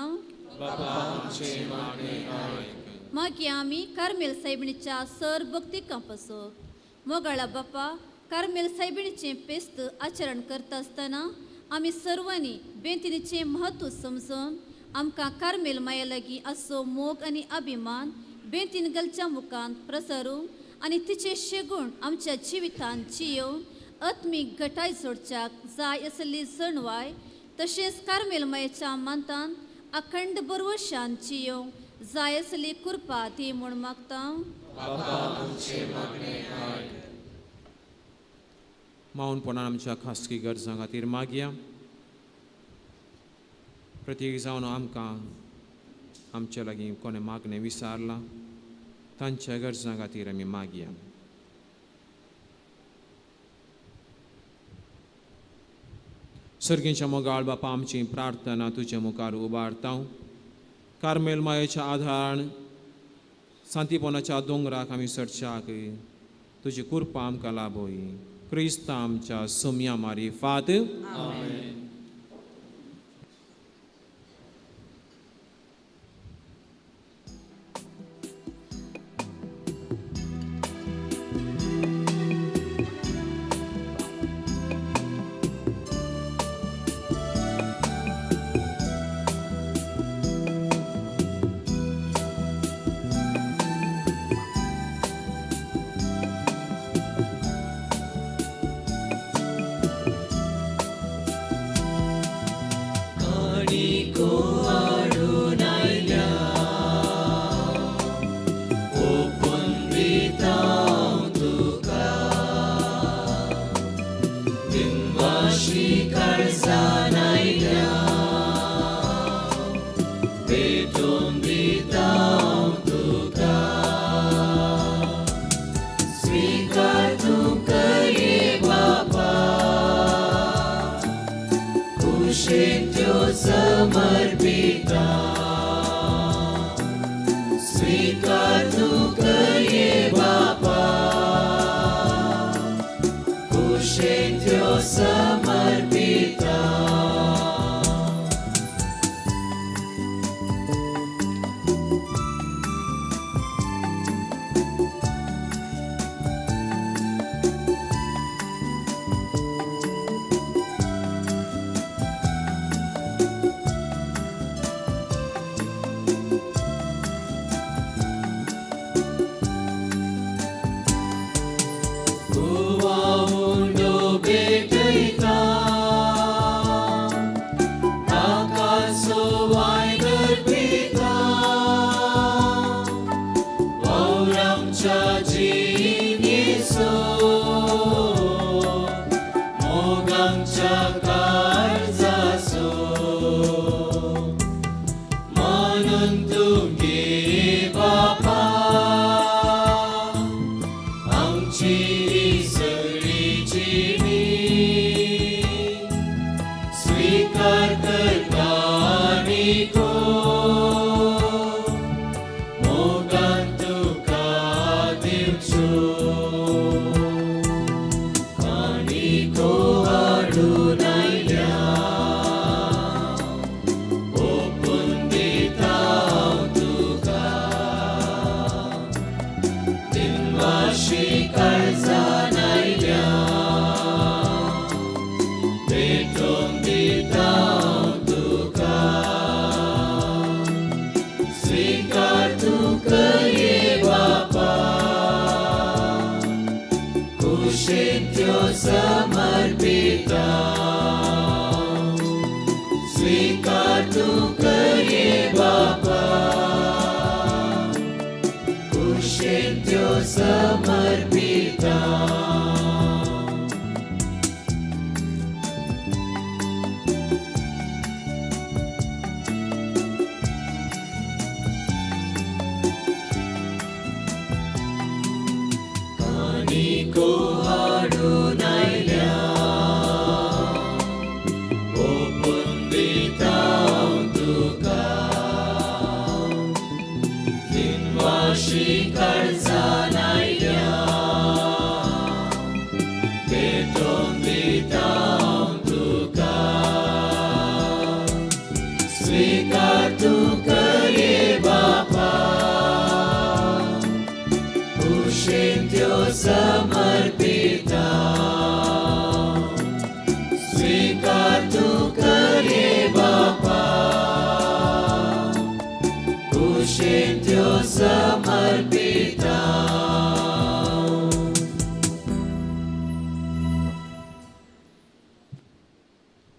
मागीर आमी कार्मेल सायबिणीच्या सर भक्तिकां पासत मोगाळा बापा कार्मेल सायबिणीचें पेस्त आचरण करता आसतना आमी सर्वांनी बेंतिनीचें म्हत्व समजून आमकां कार्मेल माये लागीं असो मोग आनी अभिमान बेंतीन गलच्या मुखांत प्रसरूंक आनी तिचे शेगूण आमच्या जिवितांत जियोवन आत्मीक घटाय जोडच्याक जाय आसली जणवाय तशेंच कार्मेल मायेच्या मानतान अखंड बरवशान जियोवंक जाय आसली कृपा दी म्हूण मागता. माऊनपणान आमच्या खासगी गरजां खातीर मागया. प्रत्येक जावन आमकां आमच्या लागीं कोणें मागणें विचारलां तांच्या गरजां खातीर आमी मागया. सर्गींच्या मोगाळ बापा, आमची प्रार्थना तुजे मुखार उबारता. कार्मेल मायेच्या आधारान सांतीपणाच्या दोंगराक आमी चडच्याक तुजी कृपा आमकां लाभोय. क्रिस्त आमच्या सोम्या मारिफात. आमेन.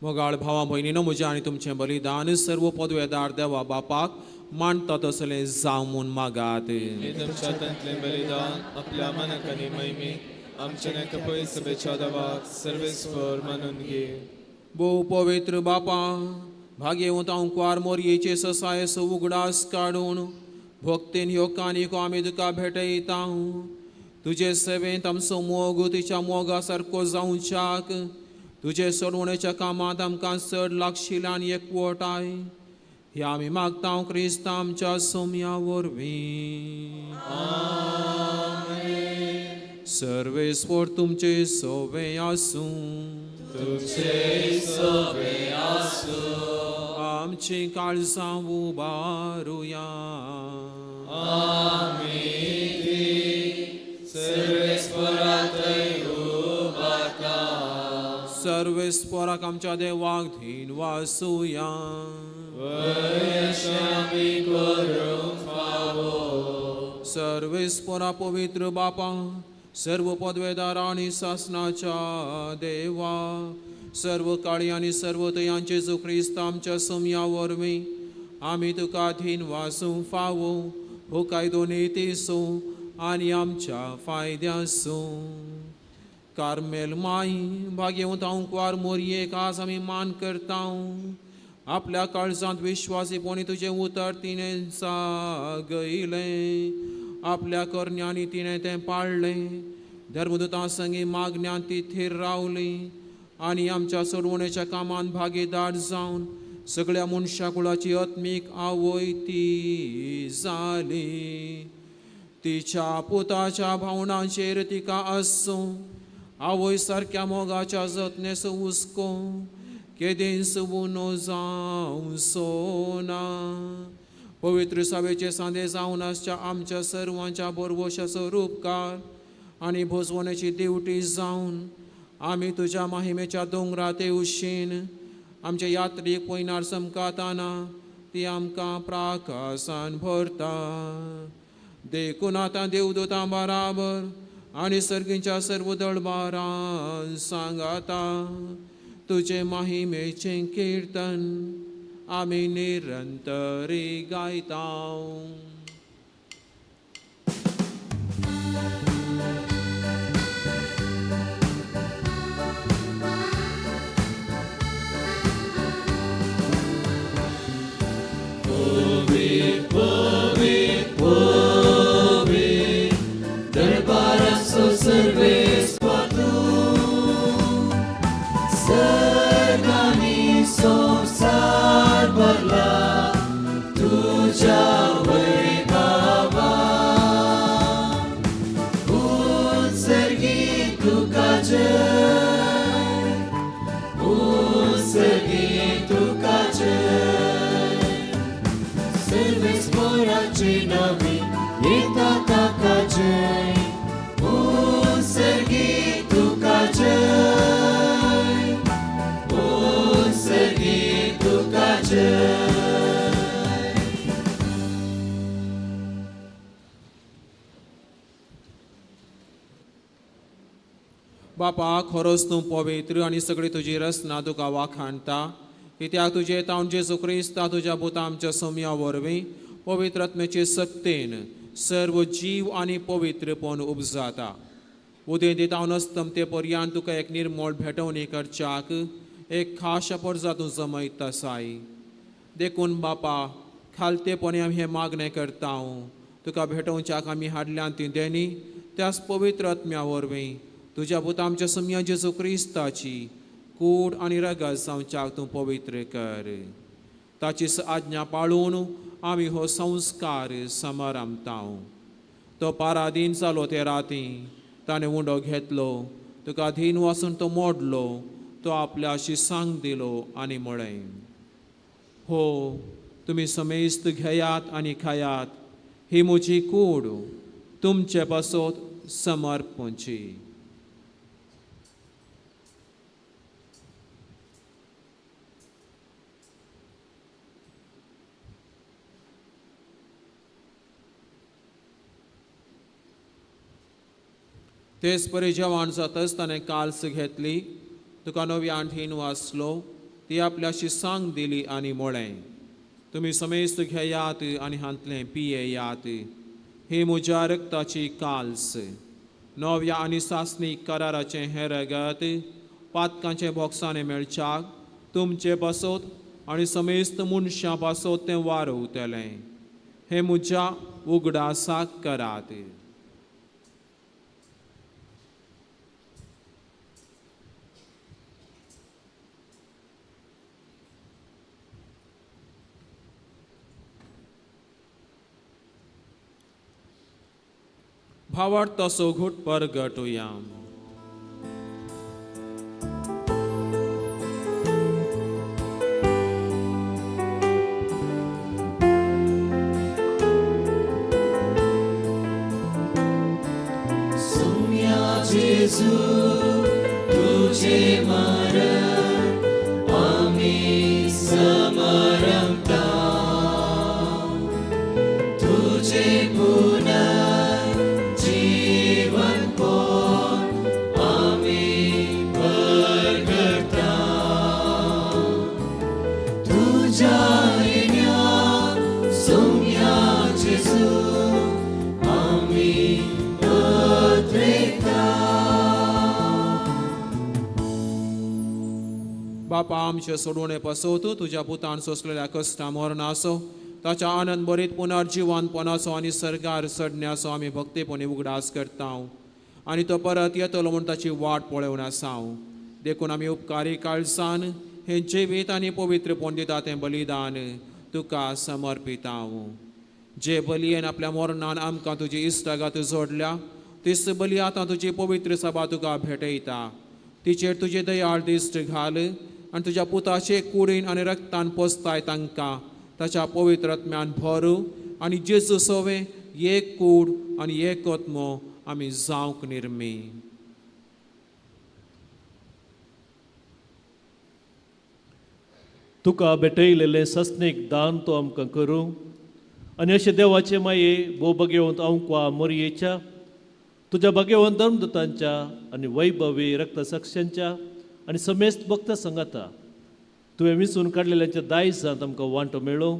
मोगाळ भावा भयणीनो, म्हजें आनी तुमचें बलिदान सर्व पदवेदार देवा बापाक मानता तसलें जावं म्हूण मागात. तुमच्या हातांतलें बलिदान आपल्या मनाक आनी महिमेक आमच्या नाका पयसभेच्या देवाक सर्वेस्पर मानून घे. भोव पवित्र बापा, भागेवंत अंकवार मोरयेचे ससायेचो उगडास काडून भक्तीन ह्यो कानिको आमी तुका भेटयता. तुजे सेवेंत आमचो मोग तिच्या मोगा सारको जावच्याक तुजे सोडवणेच्या कामांत आमकां चड लागशिल्ल्यान एकवटाय. ह्या आमी मागता क्रिस्ता आमच्या सोम्या वरवीं. सर्वेस्वर तुमचे सोवे आसूं. तुमचे सोवे आसूं. आमची काळजां उबारुया. आमी ती सर्वेस्परा थंय उबारता. सर्वेस्पराक आमच्या देवाक धीन वासुया. अशें आमी करूंक फावो. सर्वेस्परा पवित्र बापा, सर्व पदवेदार आनी सासनाच्या देवा, सर्व काळी आनी सर्व तयांचे जेजू क्रिस्त आमच्या सोम्या वरवीं आमी तुका धीन वासूं फावो हो कायदो नितीसूं आनी आमच्या फायद्यासूं. कार्मेल माई भाग्यवंत आंकवार मोरयेक आज आमी मान करता. आपल्या काळजांत विश्वासीपणी तुजें उतर तिणें जागयलें, आपल्या करण्यांनी तिणें तें पाळ्ळें. धर्मदुतां संगी मागण्यांत ती थीर रावली आनी आमच्या सोडवणेच्या कामांत भागीदार जावन सगळ्या मनशा कुळाची आत्मीक आवय ती जाली. तिच्या पुताच्या भावनांचेर तिका आसूं आवय सारक्या मोगाच्या जतनेचो हुस्को केदेंच उणो जावचो ना. पवित्र सभेचे सांदे जावन आसच्या आमच्या सर्वांच्या बोरवशाचो रूपकार आनी भोजवणेची दिवटी जावन आमी तुज्या माहिमेच्या दोंगरा तेवशीन आमच्या यात्रीक पयनार समकाताना ती आमकां प्राकासान भरता. देखून आतां देवदूतां बराबर आनी सर्गींच्या सर्व दळबारान सांगाता तुजे माहिमेचें किर्तन आमी निरंतरी गायता. दरबाराचो सर्वेस्पर तूं, सर्गांनी संवसार भरला तुज्या वैभवान. उत्सर्गी तुका जय, उत्सर्गी तुका जय. सर्वेस्पराची नवी येता ताका जय, उत्सर्गी तुका जय, उत्सर्गी तुका जय. बापा, खरोच तूं पवित्र आनी सगळी तुजी रचना तुका वाखाणता, कित्याक तुजें तावन जेजू क्रिस्ता तुज्या पुता आमच्या सोम्या वरवीं पवित्र आत्म्याचे सक्तेन सर्व जीव आनी पवित्रपण उपजाता. उदेंती तावन अस्तमते पर्यान तुका एक निर्मळ भेटवणी करच्याक एक खास पर्जा तूं जमयता साय. देखून बापा, खालतेपणी आमी हें मागणें करता, तुका भेटोवच्याक आमी हाडल्यान ती देणी त्याच पवित्र आत्म्या वरवीं तुज्या पुता आमच्या सोम्या जेजू क्रिस्ताची कूड आनी रगत जावच्याक तूं पवित्र कर. ताची आज्ञा पाळून आमी हो संस्कार समारंभता. तो पारादीन जालो ते राती ताणें उंडो घेतलो, तुका धीन वासून तो मोडलो, तो आपल्या शिसांक दिलो आनी म्हळें, हो तुमी समेस्त घेयात आनी खायात, ही म्हजी कूड तुमचे पासत समर्पणची. तेच परी जेवण जातच ताणें काल्स घेतली, तुका नवी आंठीन वाचलो, ती आपल्याशी सांग दिली आनी म्हळें, तुमी समेस्त घेयात आनी हांतलें पियेयात, ही म्हज्या रक्ताची काल्स, नव्या आनी सासणीक कराराचें हें रगत पातकांचे बोक्सांनी मेळच्याक तुमचे पासत आनी समेस्त मनशां पासत तें वारवतलें. हें म्हज्या उगडासाक करात. भावार्थाचो घुट परगटुया. सोम्या जेजू तुझे मरण आमी समरमता, तुझे पुनर्जीवन पोन आमी परगटा, तुझ्या येण्या सोम्या जेजू आमी पत्रेता. बापा आमचे सोडवणे पसवतू तुज्या पुतान सोंसलेल्या कश्टा मरणाचो ताच्या आनंद बरीत पुनर्जिवनपणाचो आनी सर्गार चडण्याचो आमी भक्तेपणी उगडास करता आनी तो परत येतलो म्हूण ताची वाट पळोवन आसा. देखून आमी उपकारी काळसान हें जिवीत आनी पवित्रपण दिता तें बलिदान तुका समर्पिता. जे बलयेन आपल्या मरणान आमकां तुजी इश्टागात जोडल्या तीच बली आतां तुजी पवित्र सभा तुका भेटयता. तिचेर तुजे दयाळ दिश्ट घाल आनी तुज्या पुताचे कुडीन आनी रक्तान पोसताय तांकां ताच्या पवित्र आत्म्यान भरू आनी जेजू सोवे एक कूड आनी एक आत्मो आमी जावंक निर्मी. तुका भेटयलेलें सस्नीक दान तो आमकां करूं आनी अशें देवाचे माये भोव भगेवंत आंकवा मोरयेच्या तुज्या भगेवंत धर्मदूतांच्या आनी वैभवी रक्तसाक्षांच्या आनी समेस्त भक्त संगाता तुवें विंचून काडलेल्यांच्या दायजांत आमकां वांटो मेळो,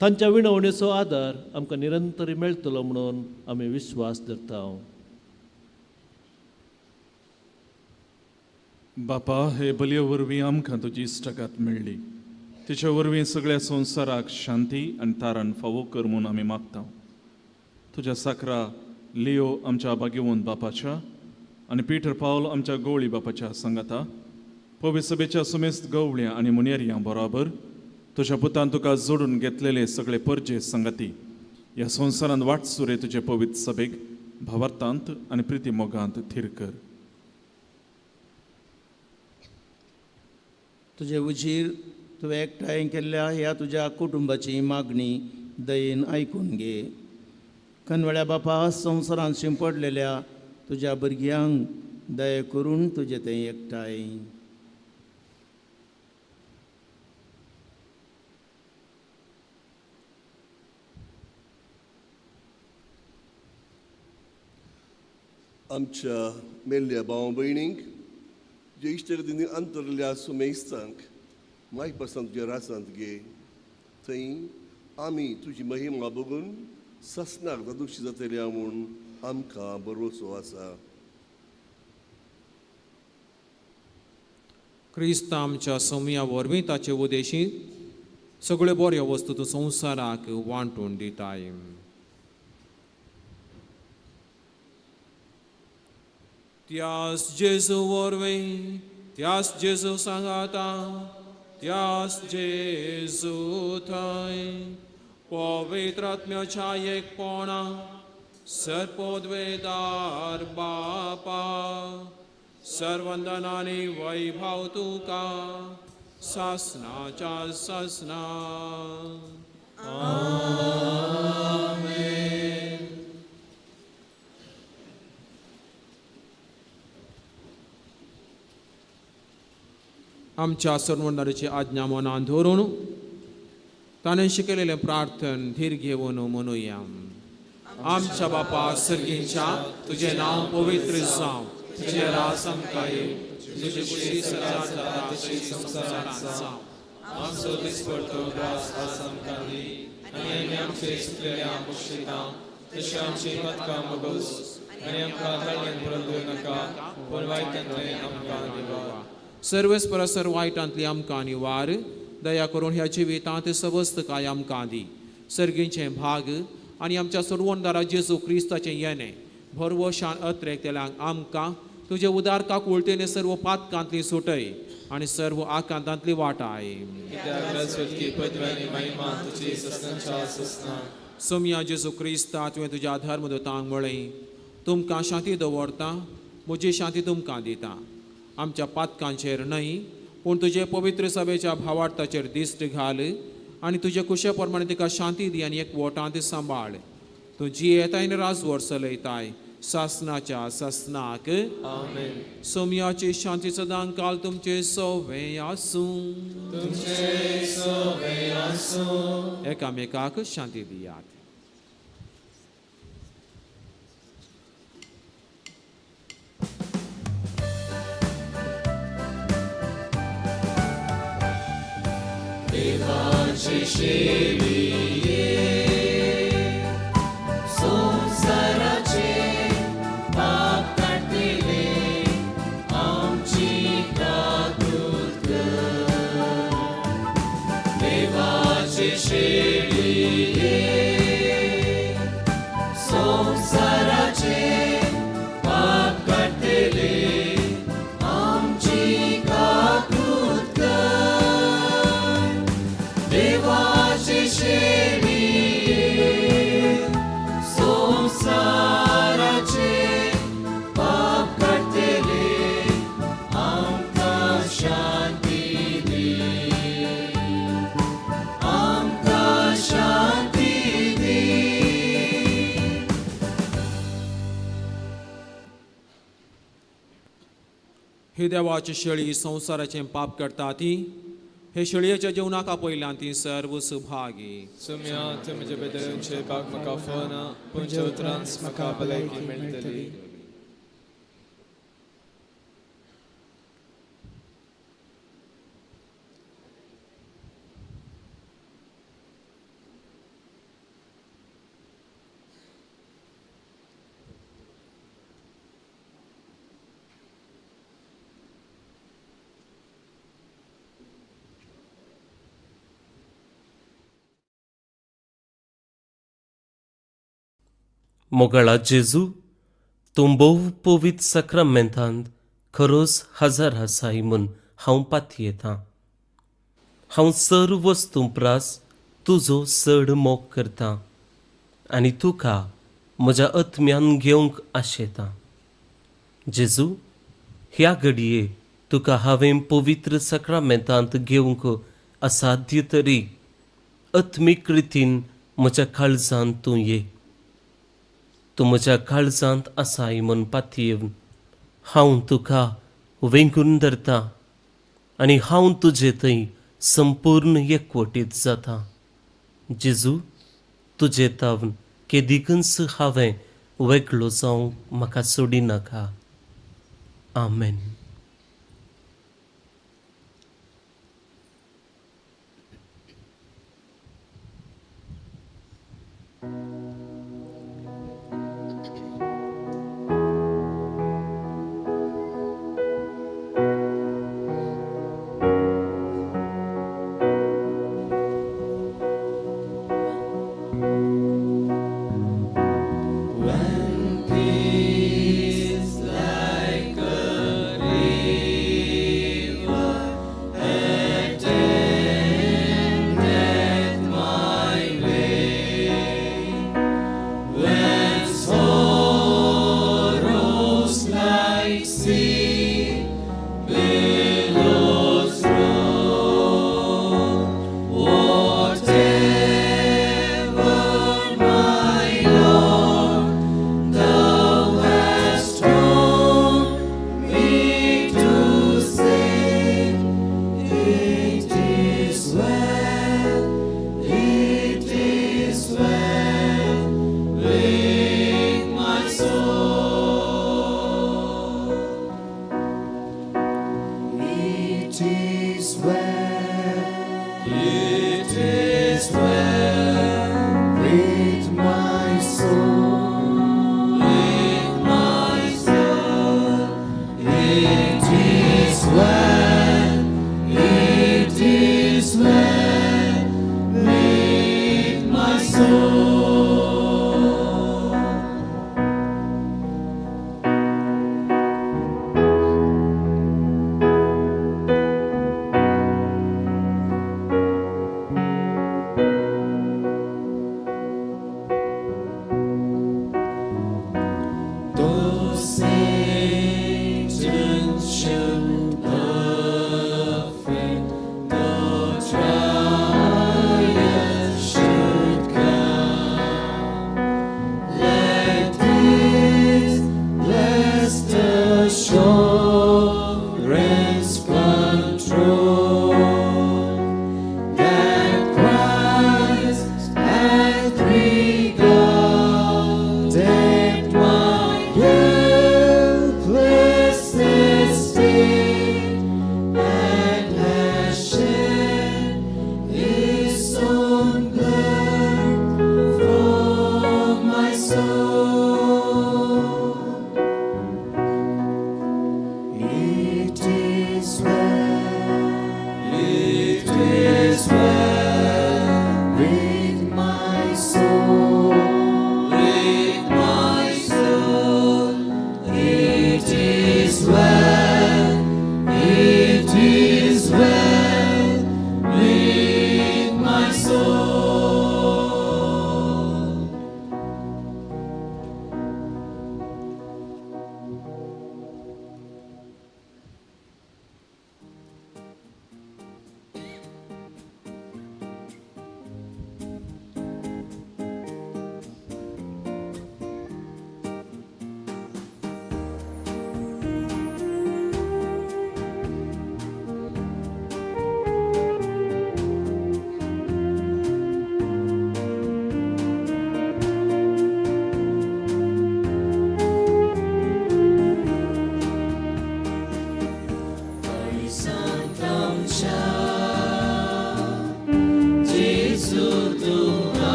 तांच्या विणवणेचो आदार आमकां निरंतर मेळटलो म्हणून आमी विश्वास धरता. बापा, हे बलये वरवीं आमकां तुजी इश्टागात मेळ्ळी, तिच्या वरवीं सगळ्या संवसाराक शांती आनी तारण फावो कर म्हूण आमी मागता. तुज्या साकरा लियो आमच्या भाग्यवंत बापाच्या आनी पीटर पावल आमच्या गवळी बापाच्या सांगाता पवित्र सभेच्या सुमेस्त गवळ्यां आनी मुनेरयां बरोबर तुज्या पुतान तुका जोडून घेतलेले सगळे परजे सांगाती ह्या संवसारांत वाटसुरे तुजे पवित्र सभेक भावार्थांत आनी प्रिती मोगांत थीर कर. तुजे उजीर तुवें एकठांय केल्ल्या ह्या तुज्या कुटुंबाची मागणी दयेन आयकून घे. कनवळ्या बापा, संवसारांत शिंपडलेल्या तुज्या भुरग्यांक दया करून तुजें तें एकठांय. आमच्या मेल्ल्या भाव भयणींक जे इश्टगतींनी अंतरल्या सुमेस्तांक मायपासान तुज्या रासांत घे, थंय आमी तुजी महिमा बघून ससनाक दादुशी जातल्या म्हूण आमकां भरवसो आसा. क्रिस्त आमच्या सोमया वरवीं ताचे उदेशी सगळ्यो बऱ्यो वस्तू तूं संवसाराक वांटून दिताय. त्यास जेजू वरवीं, त्यास जेजू सांगाता, त्यास जेजू थंय पवित्र आत्म्याच्या एकपणा सर्पोद्वेदार बापा सर्वंदनानी वैभव तुका सासनाच्या सासना. आमेन. आमच्या सर्वंदाराची आज्ञा मनान धरून ताणें शिकयलेलें प्रार्थन धीर घेवन म्हणुया. आमच्या बापा सर्गींच्या, तुजें नांव पवित्र जावं, तुजें राज आमकां येवं, तुजी कुशी सदांच जाता तशी संवसारांत जावं. आमचो दिसपडतो ग्रास आज आमकां दी आनी आमी आमचे चुकलेल्या बक्षिता तशें आमची पदकां मोगोस आनी आमकां ताळ्यान परत नाका पूण वायटांतलें आमकां निवार. सर्वेस परसर वायटांतली आमकां निवार, दया करून ह्या जिवितांत सवस्त काय आमकां दी. सर्गींचें भाग आनी आमच्या सोडवणदारा जेजू क्रिस्ताचें येणें भरवशान अत्रेकतेल्यांक आमकां तुजे उदार काकुळतेने सर्व पातकांतली सुटय आनी सर्व आकांतांतली वाटाय. सोमया जेजू क्रिस्ता, तुवें तुज्या धर्मदूतांक म्हळें, तुमकां शांती दवरता, म्हजी शांती तुमकां दिता. आमच्या पातकांचेर न्हय, पूण तुजे पवित्र सभेच्या भावार्थाचेर दिश्ट घाल आनी तुजे कुशे प्रमाणे तिका शांती दी आनी एक वोटांत सांबाळ. तूं जियेताय आनी राजवट चलयताय सासनाच्या सासनाक. आमेन. सोमयाची शांती सदां काल तुमचे सोवे आसूं. तुमचे सोवे आसूं. एकामेकाक शांती दियात. देवाचे शेळये संवसाराचे पाप काडटले आमची काकूत कर. देवाचे शेळये संवसाराचे पाप काडटले आमची काकूत कर. देवाचे शेळये संवसाराचे पाप काडटले आमकां शांती दी, आमकां शांती दी. ही देवाची शेळी संवसाराचें पाप करता ती हे शेळयेच्या जेवणाक आपयल्यान ती सर्व सुभागी. सोम्या, तुवें म्हज्या बेदरांचे बाग म्हाका फोना, पूण तुज्या उतरांच म्हाका भलायकी मेळटली. मोगाळा जेजू, तूं भोव पवित्र साक्रामेंतांत खरोच हजर आसाय म्हूण हांव पातयेतां. हांव सर्व वस्तूं प्रास तुजो चड मोग करतां आनी तुका म्हज्या आत्म्यान घेवंक आशेतां. जेजू, ह्या घडये तुका हांवें पवित्र साक्रामेंतांत घेवंक असाध्य तरी आत्मीक रितीन म्हज्या काळजांत तूं ये. तूं म्हज्या काळजांत आसाय म्हूण पातयेवन हांव तुका वेंगून धरतां आनी हांव तुजे थंय संपूर्ण एकवटीत जाता. जेजू, तुजे तावन केदिकूच हांवें वेगळो जावंक म्हाका सोडिनाका. आमेन. When peace like a river attendeth my way, when sorrows like sea billows roll, whatever my Lord Thou hast taught me to say, it is well, it is well with my soul. It is well, it is well with my soul, with my soul. It is well, it is well with my soul.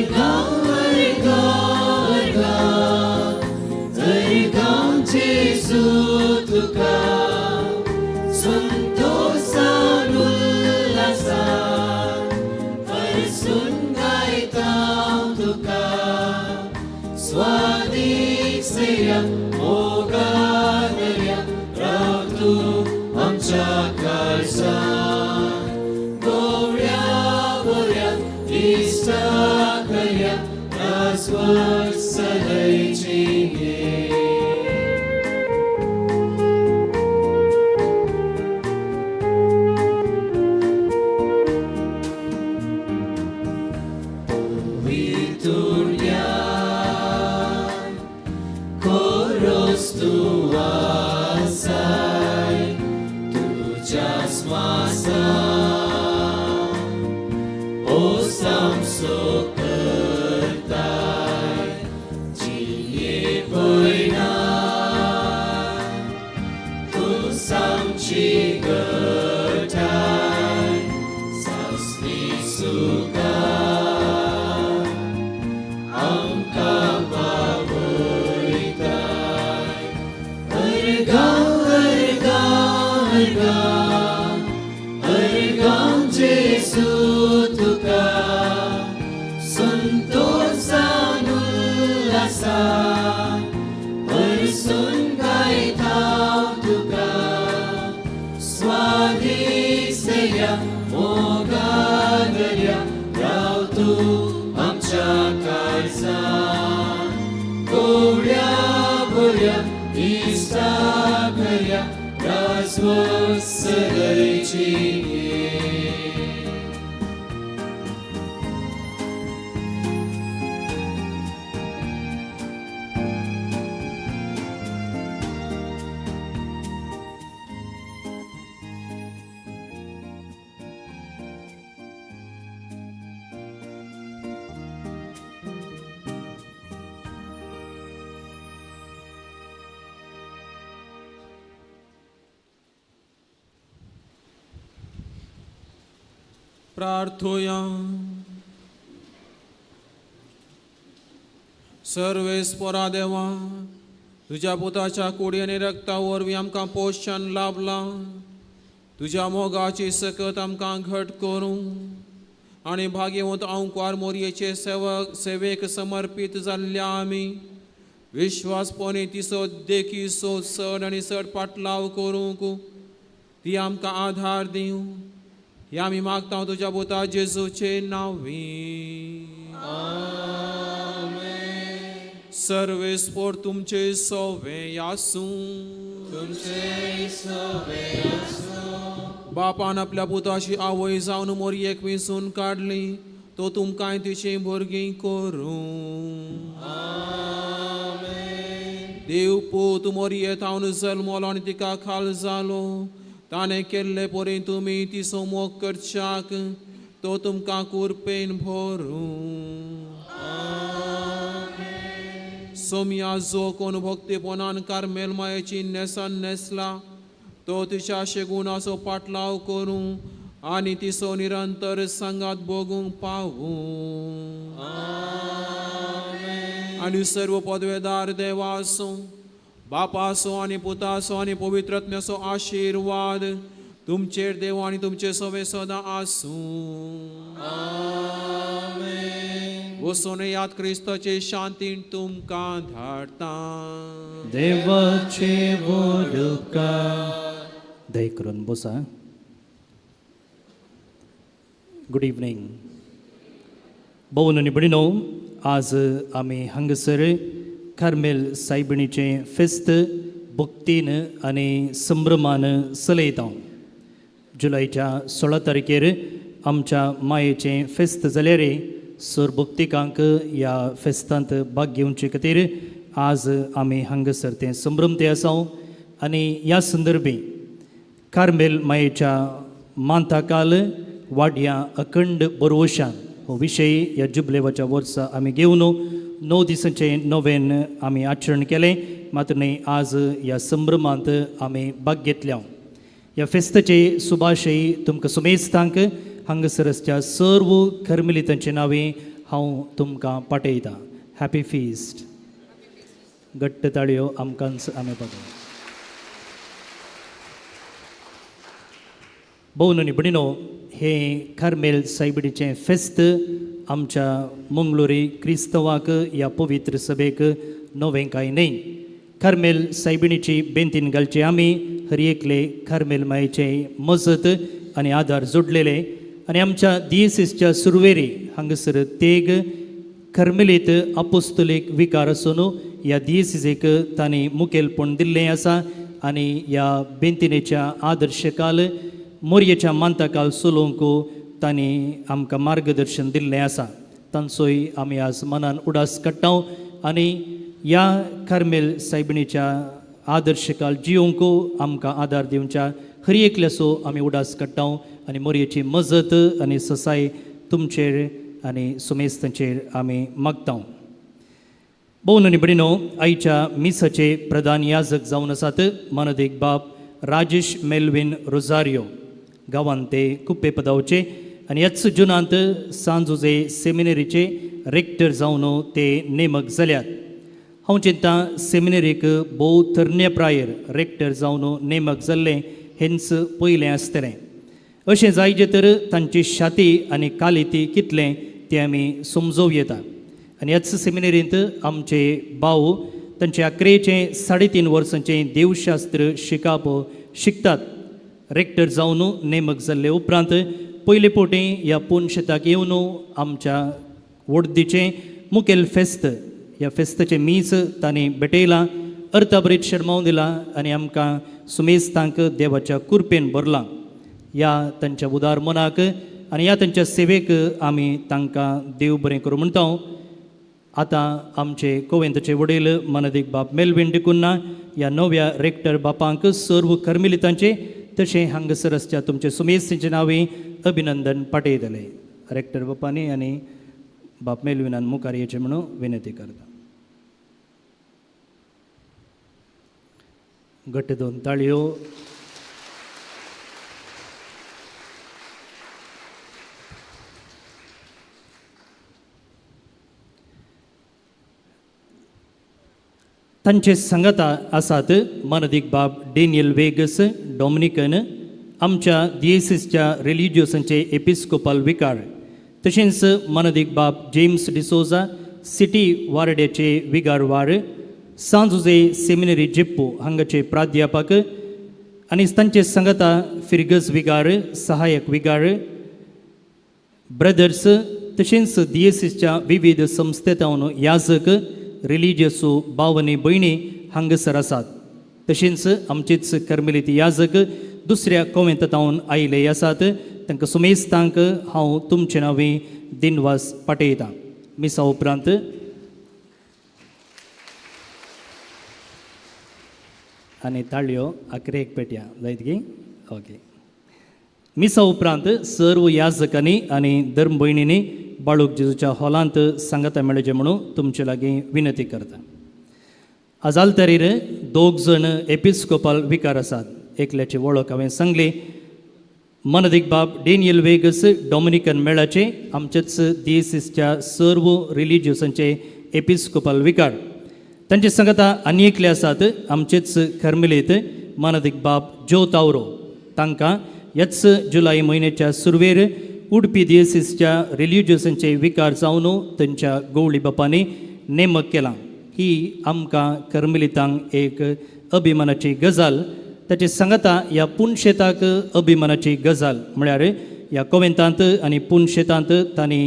अर्गां अर्गां अर्गां अर्गां जेजू तुका संतोसान उल्लासान हरसून गायता तुका स्वादीक सेया मोगा दर्या राव तूं आमच्या काळजांत गोवळ्या बऱ्या इश्टा करया राजवट सदैची घे. पवित्र कोरोस तूं आसाय तुज्या स्वासान ओ सामसो करताय जिये पयना तूं सामची गटाय सासणी सुखा आमकां पावयताय. अर्गां अर्गां अर्गां अर्गां जेजू तुका संतोसान उल्लासान हरसून गायता तुका स्वादीक सेया मोगा दर्या राव तूं आमच्या काळजांत गोवळ्या बऱ्या इश्टा करया राजवट सदैची घे. प्रार्थोया. सर्वेस्पोरा देवा, तुज्या पुताच्या कुडी आनी रक्ता वरवीं आमकां पोशण लाभलां. तुज्या मोगाची सकत आमकां घट करूं आनी भाग्यवंत आंकवार मोरयेचे सेवक सेवेक समर्पीत जाल्ल्या आमी विश्वासपणी तिचो देखीचो चड आनी चड पाटलाव करूंक ती आमकां आधार दिवं. हे आमी मागता तुज्या पुता जेजूचे नांवी. सर्वेस्पोर तुमचे सोवे आसूं. तुमचे सोवे आसूं. बापान आपल्या पुताची आवय जावन मोरयेक वेंचून काडली, तो तुमकांय तिचीं भुरगीं करूं. देव पूत मोरये थावन जल्मलो आनी तिका खाल जालो. ताणें केल्ले परी तुमी तिचो मोग करच्याक तो तुमकां कुरपेन भरूं. सोमया जो कोण भक्तीपणान कार्मेल मायेची न्हेसन न्हेसला तो तिच्या शेगुणाचो पाटलाव करूं आनी तिचो निरंतर सांगात भोगूंक पावूं. आनी सर्व पदवेदार देवासो बापासो आनी पुतासो आनी पवित्रत्म्याचो आशिर्वाद तुमचेर देव आनी तुमचे सवे सदां आसूं. वचून याद क्रिस्ताचे शांतीन तुमकां धाडटा. देवाचे उपकार. दय करून बसा. गुड इवनींग भोवन आनी भयणीनो, आज आमी हांगासर कार्मेल सायबिणीचें फेस्त भक्तीन आनी संभ्रमान चलयता. जुलयच्या 16 तारखेर आमच्या मायेचें फेस्त जाल्यार सर भक्तिकांक ह्या फेस्तांत भाग घेवचे खातीर आज आमी हांगासर तें संभ्रम ते आसा. आनी ह्या संदर्भी कार्मेल मायेच्या मांताकाल वाडयां अखंड बरवशान हो विशय ह्या जुबलेवाच्या वर्सा आमी घेवन 9 दिसांचें नोवेन आमी आचरण केलें. मात्र न्ही, आज ह्या संभ्रमांत आमी भाग घेतल्या. ह्या फेस्ताचे सुभाशय तुमकां सुमेस्तांक हांगासर आसच्या सर्व कर्मलितांचे नांवे हांव तुमकां पाठयतां. Happy feast. घट्ट ताळयो आमकांच आमी बघा. भोवन आनी भयणीनो, हें कार्मेल सायबिणीचें फेस्त आमच्या मंगलोरी क्रिस्तवाक ह्या पवित्र सभेक नवें कांय न्हय. कार्मेल सायबिणीची बेंतीन घालची आमी हर एकले कार्मेल मायेचे मजत आनी आदार जोडलेले आनी आमच्या दियेसीसच्या सुरवेरी हांगासर तेग कार्मेलीत आपोस्तोलीक विकार आसून ह्या दियेसीसेक तांणी मुखेलपण दिल्लें आसा आनी ह्या बेंतिनेच्या आदर्श काल मोरयेच्या मांताकाल चलोवंक तांणी आमकां मार्गदर्शन दिल्लें आसा. तांचोय आमी आज मनान उडास काडटा आनी ह्या कार्मेल सायबिणीच्या आदर्श काल जियोंक आमकां आदार दिवच्या हर एकल्याचो आमी उडास काडटा आनी मोरयेची मजत आनी ससाय तुमचेर आनी सुमेस्तांचेर आमी मागता. भोवन आनी भयणीनो, आयच्या मिसाचे प्रधान याजक जावन आसात मानदीक बाब राजेश मेलवीन रोजारियो, गांवांत ते कुप्पे पदावचे आनी ह्याच जुनांत सांजुजे सेमिनरीचे रेक्टर जावन ते नेमक जाल्यात. हांव चिंता सेमिनरीक भोव तरण्या प्रायेर रेक्टर जावन नेमक जाल्लें हेंच पयलें आसतलें. अशें जायजे तर तांची शाती आनी कालिती कितलें तें आमी समजोवं येता. आनी ह्याच सेमिनरींत आमचे भाव तांचे अकरेचें 3.5 वर्सांचें देवशास्त्र शिकाप शिकतात. रेक्टर जावन नेमक जाल्ले उपरांत पयले फावटी ह्या पुनशेताक येवन आमच्या वडदीचें मुखेल फेस्त ह्या फेस्ताचें मीस तांणी भेटयलां, अर्थाभरीत शर्मावन दिलां आनी आमकां सुमेस्तांक देवाच्या कुरपेन भरलां. ह्या तांच्या उदार मनाक आनी ह्या तांच्या सेवेक आमी तांकां देव बरें करूं म्हणटा. आतां आमचे कोवेंताचे वडील मानदीक बाब मेलवीन डिकुन्ना ह्या नव्या रेक्टर बापांक सर्व कर्मिलितांचे तशें हांगासर आसच्या तुमचे सुमेस्तींचे नांवी अभिनंदन पाठयतले. रेक्टर बापांनी आनी बाप मेलविनान मुखार येचें म्हणून विनंती करता. घट्ट दोन ताळयो. तांचे सांगाता आसात मानदीक बाब डेनियल वेगस डॉमिनिकन, आमच्या दियेसीसच्या रिलिजियोसांचे एपिस्कोपाल विकार, तशेंच मानदीक बाब जेम्स डिसोजा सिटी वार्ड्याचे विगारवार, सांजुजे सेमिनरी जेप्पू हांगाचे प्राध्यापक आनी तांचे सांगाता फिरगज विगार, सहायक विगार, ब्रदर्स, तशेंच दियेसीसच्या विविध संस्थेतावन याजक, रिलिजियसो भाव आनी भयणी हांगासर आसात. तशेंच आमचेच कर्मेलीत याजक दुसऱ्या कोवेंतावन आयिल्ले आसात. तांकां सुमेस्तांक हांव तुमचे नांवी दिनवास पाठयतां. मिसा उपरांत आनी ताळयो आखरेक पेटया जायत की ओके. मिसा उपरांत सर्व याजकांनी आनी धर्म भयणींनी बाळूक जेजूच्या हॉलांत सांगाता मेळचें म्हणून तुमचे लागीं विनंती करता. आज आल्तारीर दोग जण एपिस्कोपाल विकार आसात. एकल्याची वळख हांवें सांगली, मनदीक बाब डेनियल वेगस डॉमिनिकन मेळाचे आमचेच दियेसीसच्या सर्व रिलिजियसांचे एपिस्कोपाल विकार. तांचे सांगाता आनी एकले आसात आमचेच कर्मेलीत मानदीक बाब जो तावरो. तांकां ह्याच जुलय म्हयन्याच्या सुरवेर उडपी दियेसीसच्या रिलिजियसांचे विकार जावन तांच्या गवळी बापांनी नेमक केलां. ही आमकां कर्मेलितांक एक अभिमानाची गजाल. ताचे सांगाता ह्या पुनशेताक अभिमानाची गजाल म्हळ्यार ह्या कोवेंतांत आनी पुनशेतांत तांणी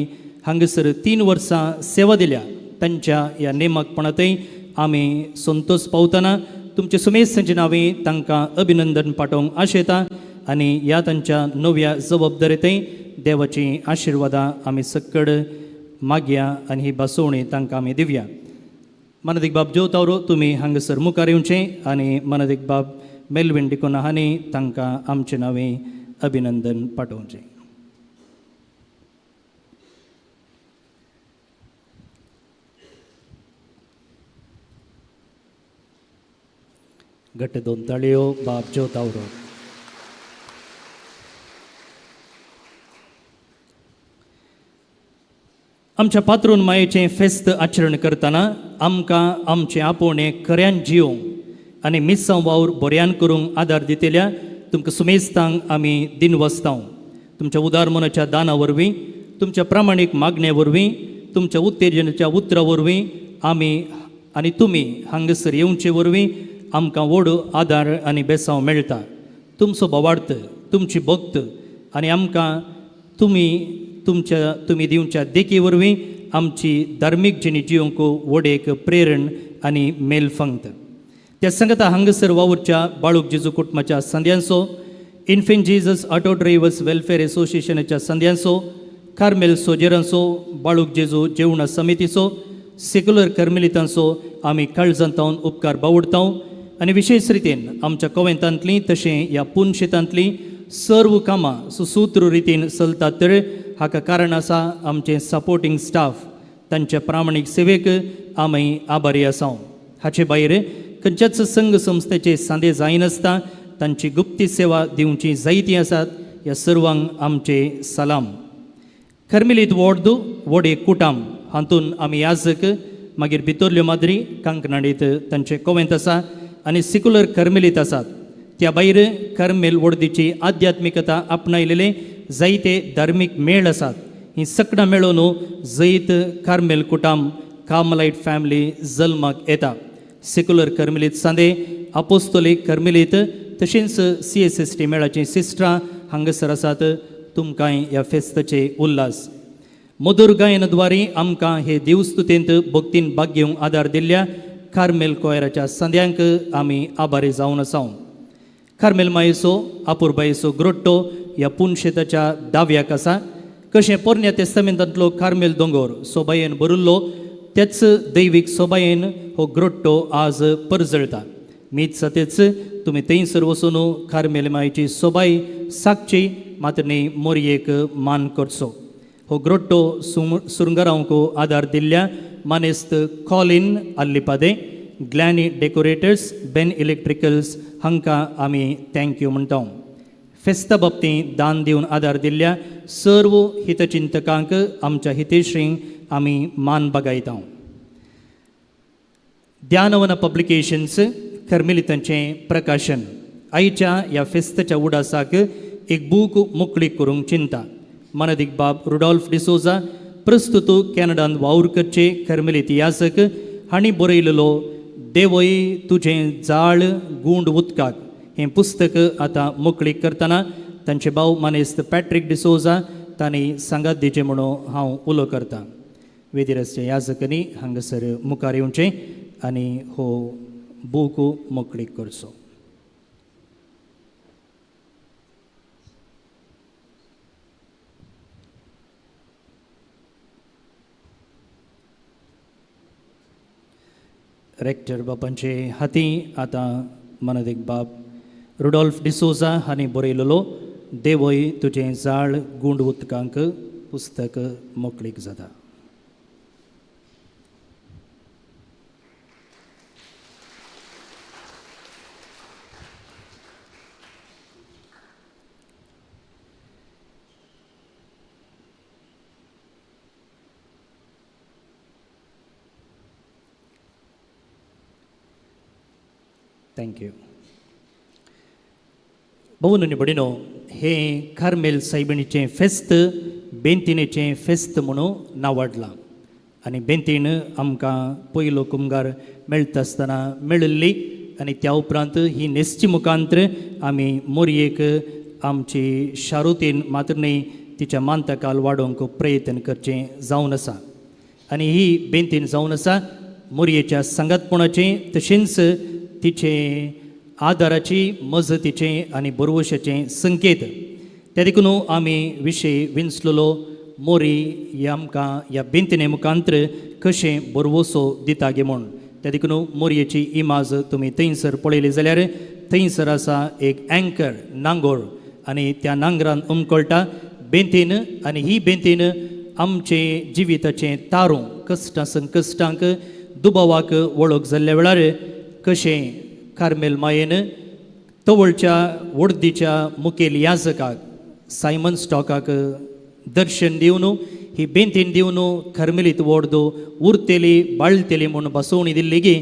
हांगासर 3 वर्सां सेवा दिल्या. तांच्या ह्या नेमकपणांतय आमी संतोश पावतना तुमचे सुमेस्तांचे नांवी तांकां अभिनंदन पाठोवंक आशेता आनी ह्या तांच्या नव्या जबाबदारेंतय देवाचीं आशिर्वादां आमी सक्कड मागया आनी ही भासोवणी तांकां आमी दिवया. मानदीक बाब जो तावरो तुमी हांगासर मुखार येवचें आनी मानदीक बाब मेलवीन डिकोना हांणी तांकां आमचे नांवी अभिनंदन पाठोवचें. घट्ट दोन ताळयो बाब जो तावरो. आमच्या पात्रून मायेचें फेस्त आचरण करतना आमकां आमचें आपोवणें खऱ्यान जियोंक आनी मिसांव वावर बऱ्यान करूंक आदार दितल्या तुमकां सुमेस्तांक आमी दिनवसतांव. तुमच्या उदार मनाच्या दाना वरवीं, तुमच्या प्रामाणीक मागणे वरवीं, तुमच्या उत्तेजनाच्या उतरा वरवीं आमी आनी तुमी हांगासर येवचे वरवीं आमकां व्हड आदार आनी बेसांव मेळटा. तुमचो बोवार्थ, तुमची भक्त आनी आमकां तुमी तुमच्या तुमी दिवच्या देखी वरवीं आमची धार्मीक जिणी जिवंक व्हड एक प्रेरण आनी मेलफंक्त. त्या संगता हांगासर वावुरच्या बाळूक जेजू कुटुंबाच्या संद्यांचो, infant Jesus auto drivers welfare एसोसिएशनाच्या संद्यांचो, कार्मेल सोजेरांचो, बाळूक जेजू जेवणा समितीचो, सेक्युलर कर्मेलितांचो आमी काळजांतावन उपकार बावडताव आनी विशेश रितीन आमच्या कोवेंतांतलीं तशें ह्या पुनशेतांतलीं सर्व कामां सुसूत्र रितीन चलतात तर हाका कारण आसा आमचें सपोर्टींग स्टाफ. तांच्या प्रामाणीक सेवेक आमी आभारी आसाव. हाचे भायर खंयच्याच संघ संस्थेचे सांदे जायनासता तांची गुप्ती सेवा दिवची जायती आसात. ह्या सर्वांक आमचे सलाम. कर्मेलीत वॉर्ड वडे कुटाम हातून आमी याजक, मागीर भितरल्यो माद्री कांकणाडीत तांचे कोवेंत आसा आनी सेक्युलर कर्मेलीत आसात. त्या भायर कर्मेल वडदीची आध्यात्मिकता आपणायलेले जायते धार्मीक मेळ आसात. ही सकणां मेळोवन जैत कार्मेल कुटाम कार्मलायट फॅमिली जल्माक येता. सेक्युलर कर्मेलीत सांदे, आपोस्तोलीक कर्मेलीत तशेंच CSST मेळाचीं सिस्टरां हांगासर आसात. तुमकांय ह्या फेस्ताचे उल्हास. मधुर गायनद्वारे आमकां हे देवस्तुतेंत भक्तीन भाग घेवंक आदार दिल्ल्या कार्मेल कोयराच्या संद्यांक आमी आभारी जावन आसाव. कार्मेल मायेचो आपुरबायेचो ग्रोट्टो ह्या पुनशेताच्या दाव्याक आसा. कशें पोरण्या तेस्तामेंतांतलो कार्मेल दोंगोर सोबायेन भरिल्लो तेच दैवीक सोबायेन हो ग्रोट्टो आज परजळटा. मीत सतेच तुमी थंयसर वचून कार्मेल मायेची सोबाय सागची मात्र न्ही मोरयेक मान करचो. हो ग्रोट्टो सुरंगारांक आदार दिल्ल्या मानेस्त Colin Allipade, Glani decorators, Ben electricals हांकां आमी thank you म्हणटा. फेस्ता बाबतींत दान दिवन आदार दिल्ल्या सर्व हितचिंतकांक आमच्या हितेश्रींक आमी मान बागायता. ध्यानवन पब्लिकेशन्स कर्मेलितांचें प्रकाशन आयच्या ह्या फेस्ताच्या उडासाक एक बूक मोकळीक करूंक चिंता. मानादीक बाब रुडॉल्फ डिसोजा प्रस्तुत कॅनडान वावर करचे कर्मेलित याजक हांणी बरयलेलो देवय तुजें जाळ गुंड उदकाक हें पुस्तक आतां मोकळीक करतना तांचे भाव मानेस्त पॅट्रीक डिसोजा तांणी सांगात दिचें म्हणून हांव उलो करतां. वेदिरसचे याजकनी हांगासर मुखार येवचें आनी हो बूक मोकळीक करचो. रेक्टर बापांचे हाती आतां मानादीक बाब रुडॉल्फ डिसोजा हांणी बरयलेलो देवय तुजें जाळ गुंड उदकांक पुस्तक मोकळीक जाता. Thank you. भोवन आनी भयणीनो, हें कार्मेल सायबिणीचें फेस्त बेंतिनेचें फेस्त म्हणून नांवाडलां आनी बेंतीन आमकां पयलो कुमगार मेळटा आसतना मेळिल्ली आनी त्या उपरांत ही नेसची मुखांत्र आमी मोरयेक आमची शारुतीन मात्र न्ही तिच्या मानतकाल वाडोवंक प्रयत्न करचें जावन आसा आनी ही बेंतीन जावन आसा मोरयेच्या सांगातपणाचें तशेंच तिचे आदाराची मजतीचे आनी बरवशाचे संकेत. ते देखून आमी विशय विंचलेलो मोरी ही आमकां ह्या बेंतिने मुखांत्र कशें बरवसो दिता गे म्हूण. ते देखून मोरयेची इमाज तुमी थंयसर पळयली जाल्यार थंयसर आसा एक अँकर नांगोर आनी त्या नांगरान उमकळटा बेंतीन आनी ही बेंतीन आमचे जिविताचें तारूं कश्टां संकश्टांक दुबावाक वळख जाल्ल्या वेळार कशें कार्मेल मायेन तवळच्या वडदीच्या मुखेल याजकाक सायमन स्टॉकाक दर्शन दिवन ही बेंतीन दिवन कर्मेलीत वोर्द उरतेली बाळतेली म्हूण बसोवणी दिल्ली गी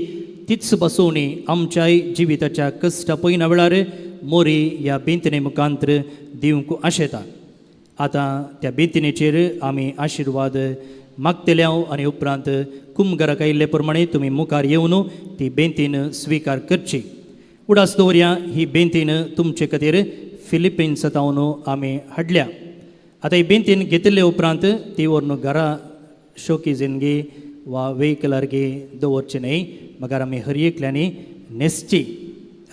तीच बसोवणी आमच्याय जिविताच्या कश्टा पयना वेळार मोरी ह्या बेंतिने मुखांतर दिवंक आशेता. आतां त्या बेंतिनेचेर आमी आशिर्वाद मागतले हांव आनी उपरांत कुमगराक आयिल्ले प्रमाणे तुमी मुखार येवन ती बेंतीन स्विकार करची. उडास दवरया ही बेंतीन तुमचे खातीर फिलिपिन्सांत आमी हाडल्या. आतां ही बेंतीन घेतिल्ले उपरांत ती व्हरून घरा शोकीजीन गी वा वेहिकलार गी दवरची न्हय, मगर आमी हर एकल्यांनी न्हेसची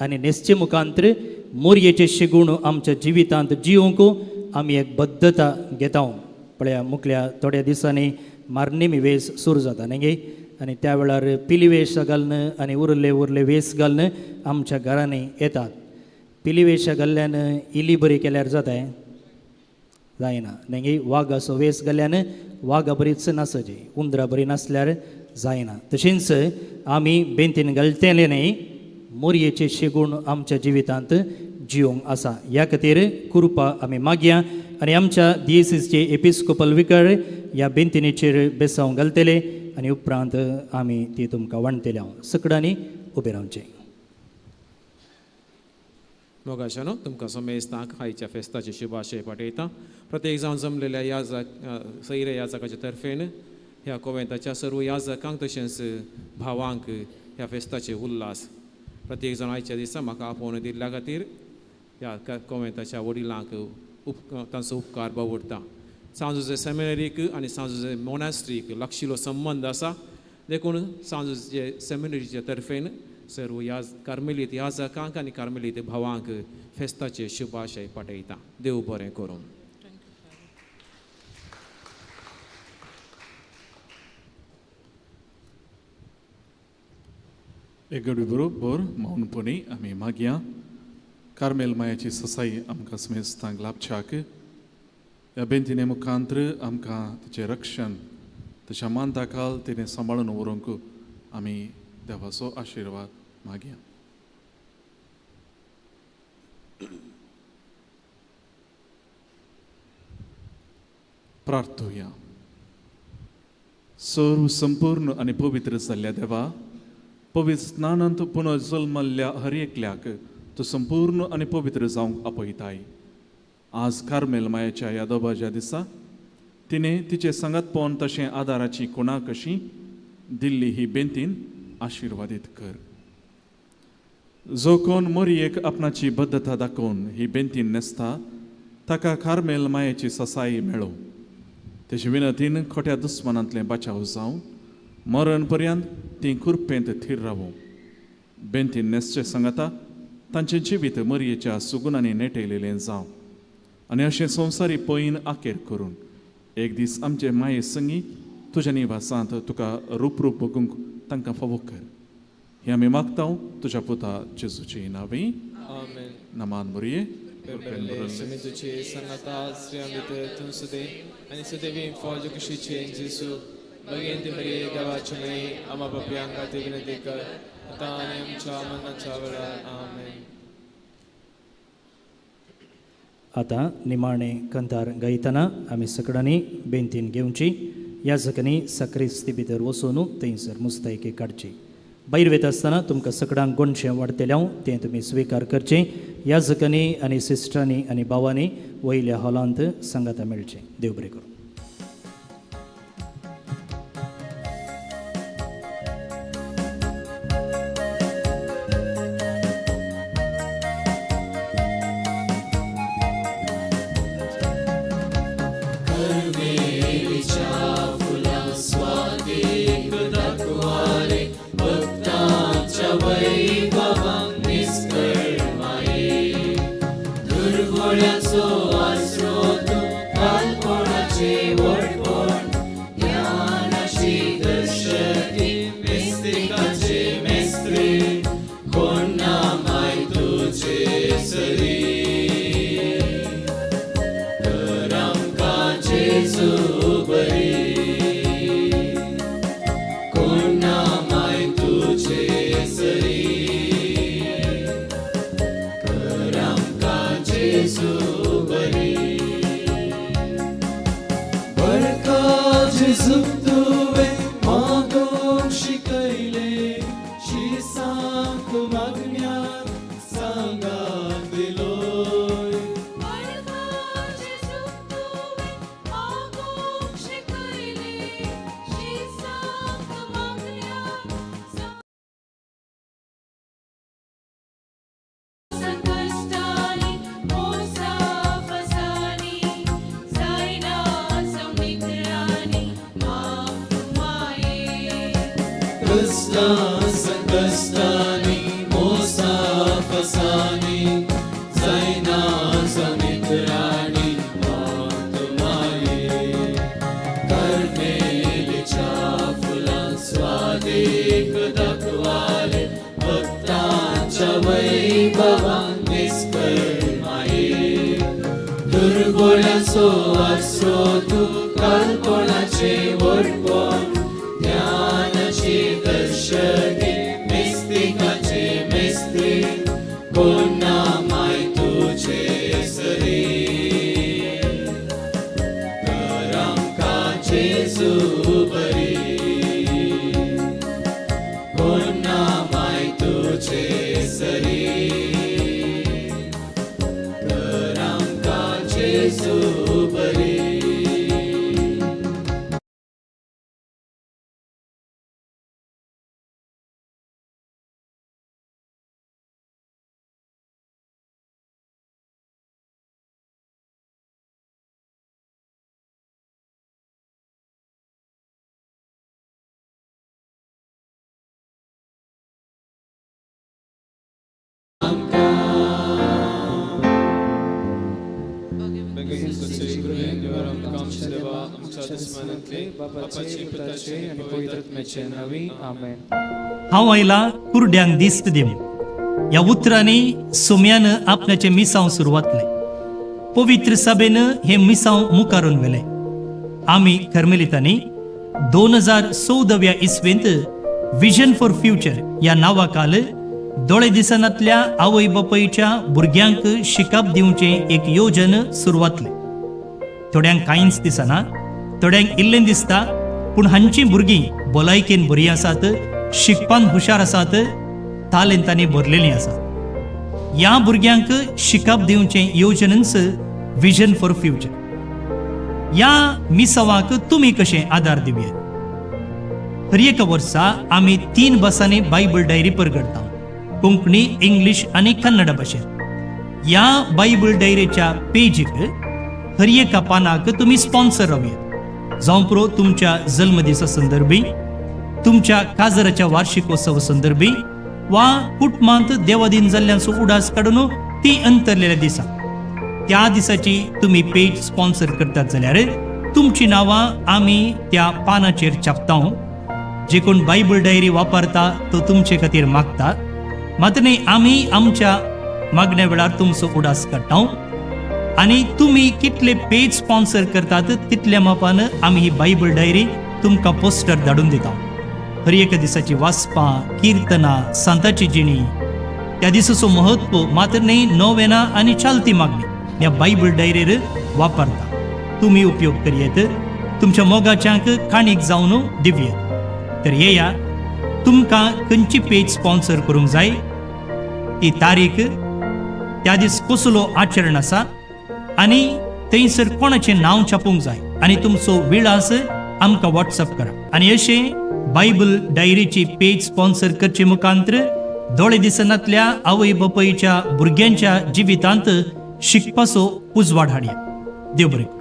आनी न्हेसचे मुखांतर मोरयेचे शिगूण आमच्या जिवितांत जिवंक आमी एक बद्धता घेता. पळया मुखल्या थोड्या दिसांनी मारनेमी वेस सुरू जाता न्ही गे, आनी त्या वेळार पिली वेश घालून आनी उरले उरले वेस घालून आमच्या घरांनी येतात. पिली वेश घाल्ल्यान इली बरी केल्यार जाताय जायना न्ही गे, वागाचो वेस घाल्ल्यान वागा बरीच नासची, उंदरा बरी नासल्यार जायना. तशेंच आमी बेंतीन घालतले न्ही, मोरयेचे शेगूण आमच्या जिवितांत जिवंक आसा. ह्या खातीर कृपा आमी मागया आनी आमच्या दियेसीसचे एपिस्कोपल विकर ह्या बेंतिनेचेर बेसांव घालतले आनी उपरांत आमी ती तुमकां वांटतले. हांव सगळ्यांनी उबें रावचें. मोगाशानो तुमकां समेस्तांक आयच्या फेस्ताचे शुभाशय पाठयता. प्रत्येक जावन जमलेल्या याजक सैरे याजकाच्या तर्फेन ह्या कोवेंताच्या सर्व याजकांक तशेंच भावांक ह्या फेस्ताचे उल्हास. प्रत्येक जाण आयच्या दिसा म्हाका आपोवन दिल्ल्या खातीर ह्या कोवेंताच्या वडिलांक तांचो उपकार बावडटा. सांजुजे सेमिनरीक आनी सांजुजे मोनास्ट्रीक लागशिल्लो संबंद आसा, देखून सांजुजे सेमिनरीच्या तर्फेन सर्व याज कार्मेलीत याजकांक आनी कार्मेलीत भावांक फेस्ताचे शुभाशय पाठयता. देव बरें करूं. एक गडी बरोबर मौनपणी आमी मागया. कार्मेल मायाची ससाई आमकां समेस्तांक लाभच्याक ह्या बेंतिने मुखांत्र आमकां तिचें रक्षण तशें मानताकाल तिणें सांबाळून व्हरूंक आमी देवाचो आशिर्वाद मागया. प्रार्थुया. सर्व संपूर्ण आनी पवित्र जाल्ल्या देवा, पवित्र स्नानांत पुनर्जल्मल्ल्या हर एकल्याक तूं संपूर्ण आनी पवित्र जावंक आपयताय. आज कार्मेल मायाच्या ह्या दबाज्या दिसा तिणें तिचे सांगातपण तशें आदाराची कोणा कशी दिल्ली ही बेंतीन आशिर्वादीत कर. जो कोण मोरयेक आपणाची बद्धता दाखोवन ही बेंतीन न्हेसता ताका कार्मेल मायेची ससाई मेळो. तेजे विनतीन खोट्या दुस्मानांतलें बाचाव जावं मरण पर्यंत ती कुरपेंत थीर रावूं. बेंतीन न्हेसचे सांगाता तांचें जिवीत मरयेच्या सुगुणांनी नेटयलेलें जावं आनी अशें संवसारी पयन आकेर करून एक दीस आमचे माये संगी तुज्या निवासांत तुका रूप रूप बघूंक तांकां फावो कर. हें आमी मागता तुज्या पुता जेजूची नांवी. आमेन. नमान मोरये. आतां निमाणे कंतार गायतना आमी सगळ्यांनी बेंतीन घेवची. ह्या जगनी सक्रिस्ती भितर वचून थंयसर मुस्तायकी काडची. भायर वयता आसतना तुमकां सगळ्यांक गोंडशें वाडटलें हांव तें तुमी स्विकार करचें. ह्या जगनी आनी सिस्टरांनी आनी भावांनी वयल्या हॉलांत सांगाता मेळचें. देव बरें करूं. Jesu beri. क्रिस्तां संकश्टांनी मोसा फसांनी जायना समित्राणी माये कार्मेलीच्या फुलां स्वादीक दाखवाले भक्तांच्या वैभवान निस्कर माये दुर्बोळ्यांचो आसरो तूं कालपणाचे व्हडपण ज्ञानाची दर्शनी मिस्तिकाचे मिस्त्री कोण ना माय तुजे सरी कर आमकां जेजू बरी कोण ना माय तुजे सरी कर आमकां जेजू बरी. हांव आयला कुरड्यांक दिस्त दिवं. ह्या उतरांनी सोम्यान आपल्याचें मिसांव सुरवातलें. पवित्र सभेन हें मिसांव मुखारून व्हेलें. आमी कर्मेलितांनी 2014व्या इस्वेंत विजन फॉर फ्युचर ह्या नांवाखाल दोळे दिसनातल्या आवय बापायच्या भुरग्यांक शिकप दिवचें एक योजन सुरवातलें. थोड्यांक कांयच दिसना, थोड्यांक इल्लें दिसता, पूण हांचीं भुरगीं भलायकेन बरीं आसात, शिकपान हुशार आसात, तालेंतांनी भरलेलीं आसात. ह्या भुरग्यांक शिकप दिवचें योजनच विजन फॉर फ्युचर. ह्या मिसावाक तुमी कशें आदार दिवया? हर एका वर्सा आमी 3 भासांनी बायबल डायरी परगडटा, कोंकणी, इंग्लीश आनी कन्नड भाशेन. ह्या बायबल डायरीच्या पेजीक हर एका पानाक तुमी स्पॉन्सर रावया. जावं पुरो तुमच्या जल्मदिसा संदर्भी, तुमच्या काजराच्या वार्षिकोत्सव संदर्भी वा कुटुंबांत देवादीन जाल्ल्यांचो उडास काडून ती अंतरलेल्या दिसा त्या दिसाची तुमी पेज स्पॉन्सर करतात जाल्यार तुमची नांवां आमी त्या पानाचेर छापता. जे कोण बायबल डायरी वापरता तो तुमचे खातीर मागता, मात्र न्ही आमी आमच्या मागण्या वेळार तुमचो उडास काडटा आनी तुमी कितले पेज स्पॉन्सर करतात तितल्या मापान आमी ही बायबल डायरी तुमकां पोस्टर धाडून दिता. हर एका दिसाची वाचपां, किर्तनां, सांताची जिणी, त्या दिसाचो म्हत्व, मात्र न्ही नोवेना आनी चालती मागणी ह्या बायबल डायरीर वापरता. तुमी उपयोग करयेत, तुमच्या मोगाच्यांक काणीक जावन दिवयेत. तर येया, तुमकां खंयची पेज स्पॉन्सर करूंक जाय ती तारीख, त्या दीस कसलो आचरण आसा आनी थंयसर कोणाचें नांव छापूंक जाय आनी तुमचो विळास आमकां वॉट्सअप करा. आनी अशें बायबल डायरीची पेज स्पॉन्सर करचे मुखांत्र दोळे दिसनातल्या आवय बापायच्या भुरग्यांच्या जिवितांत शिकपाचो उजवाड हाडया. देव बरें करूं.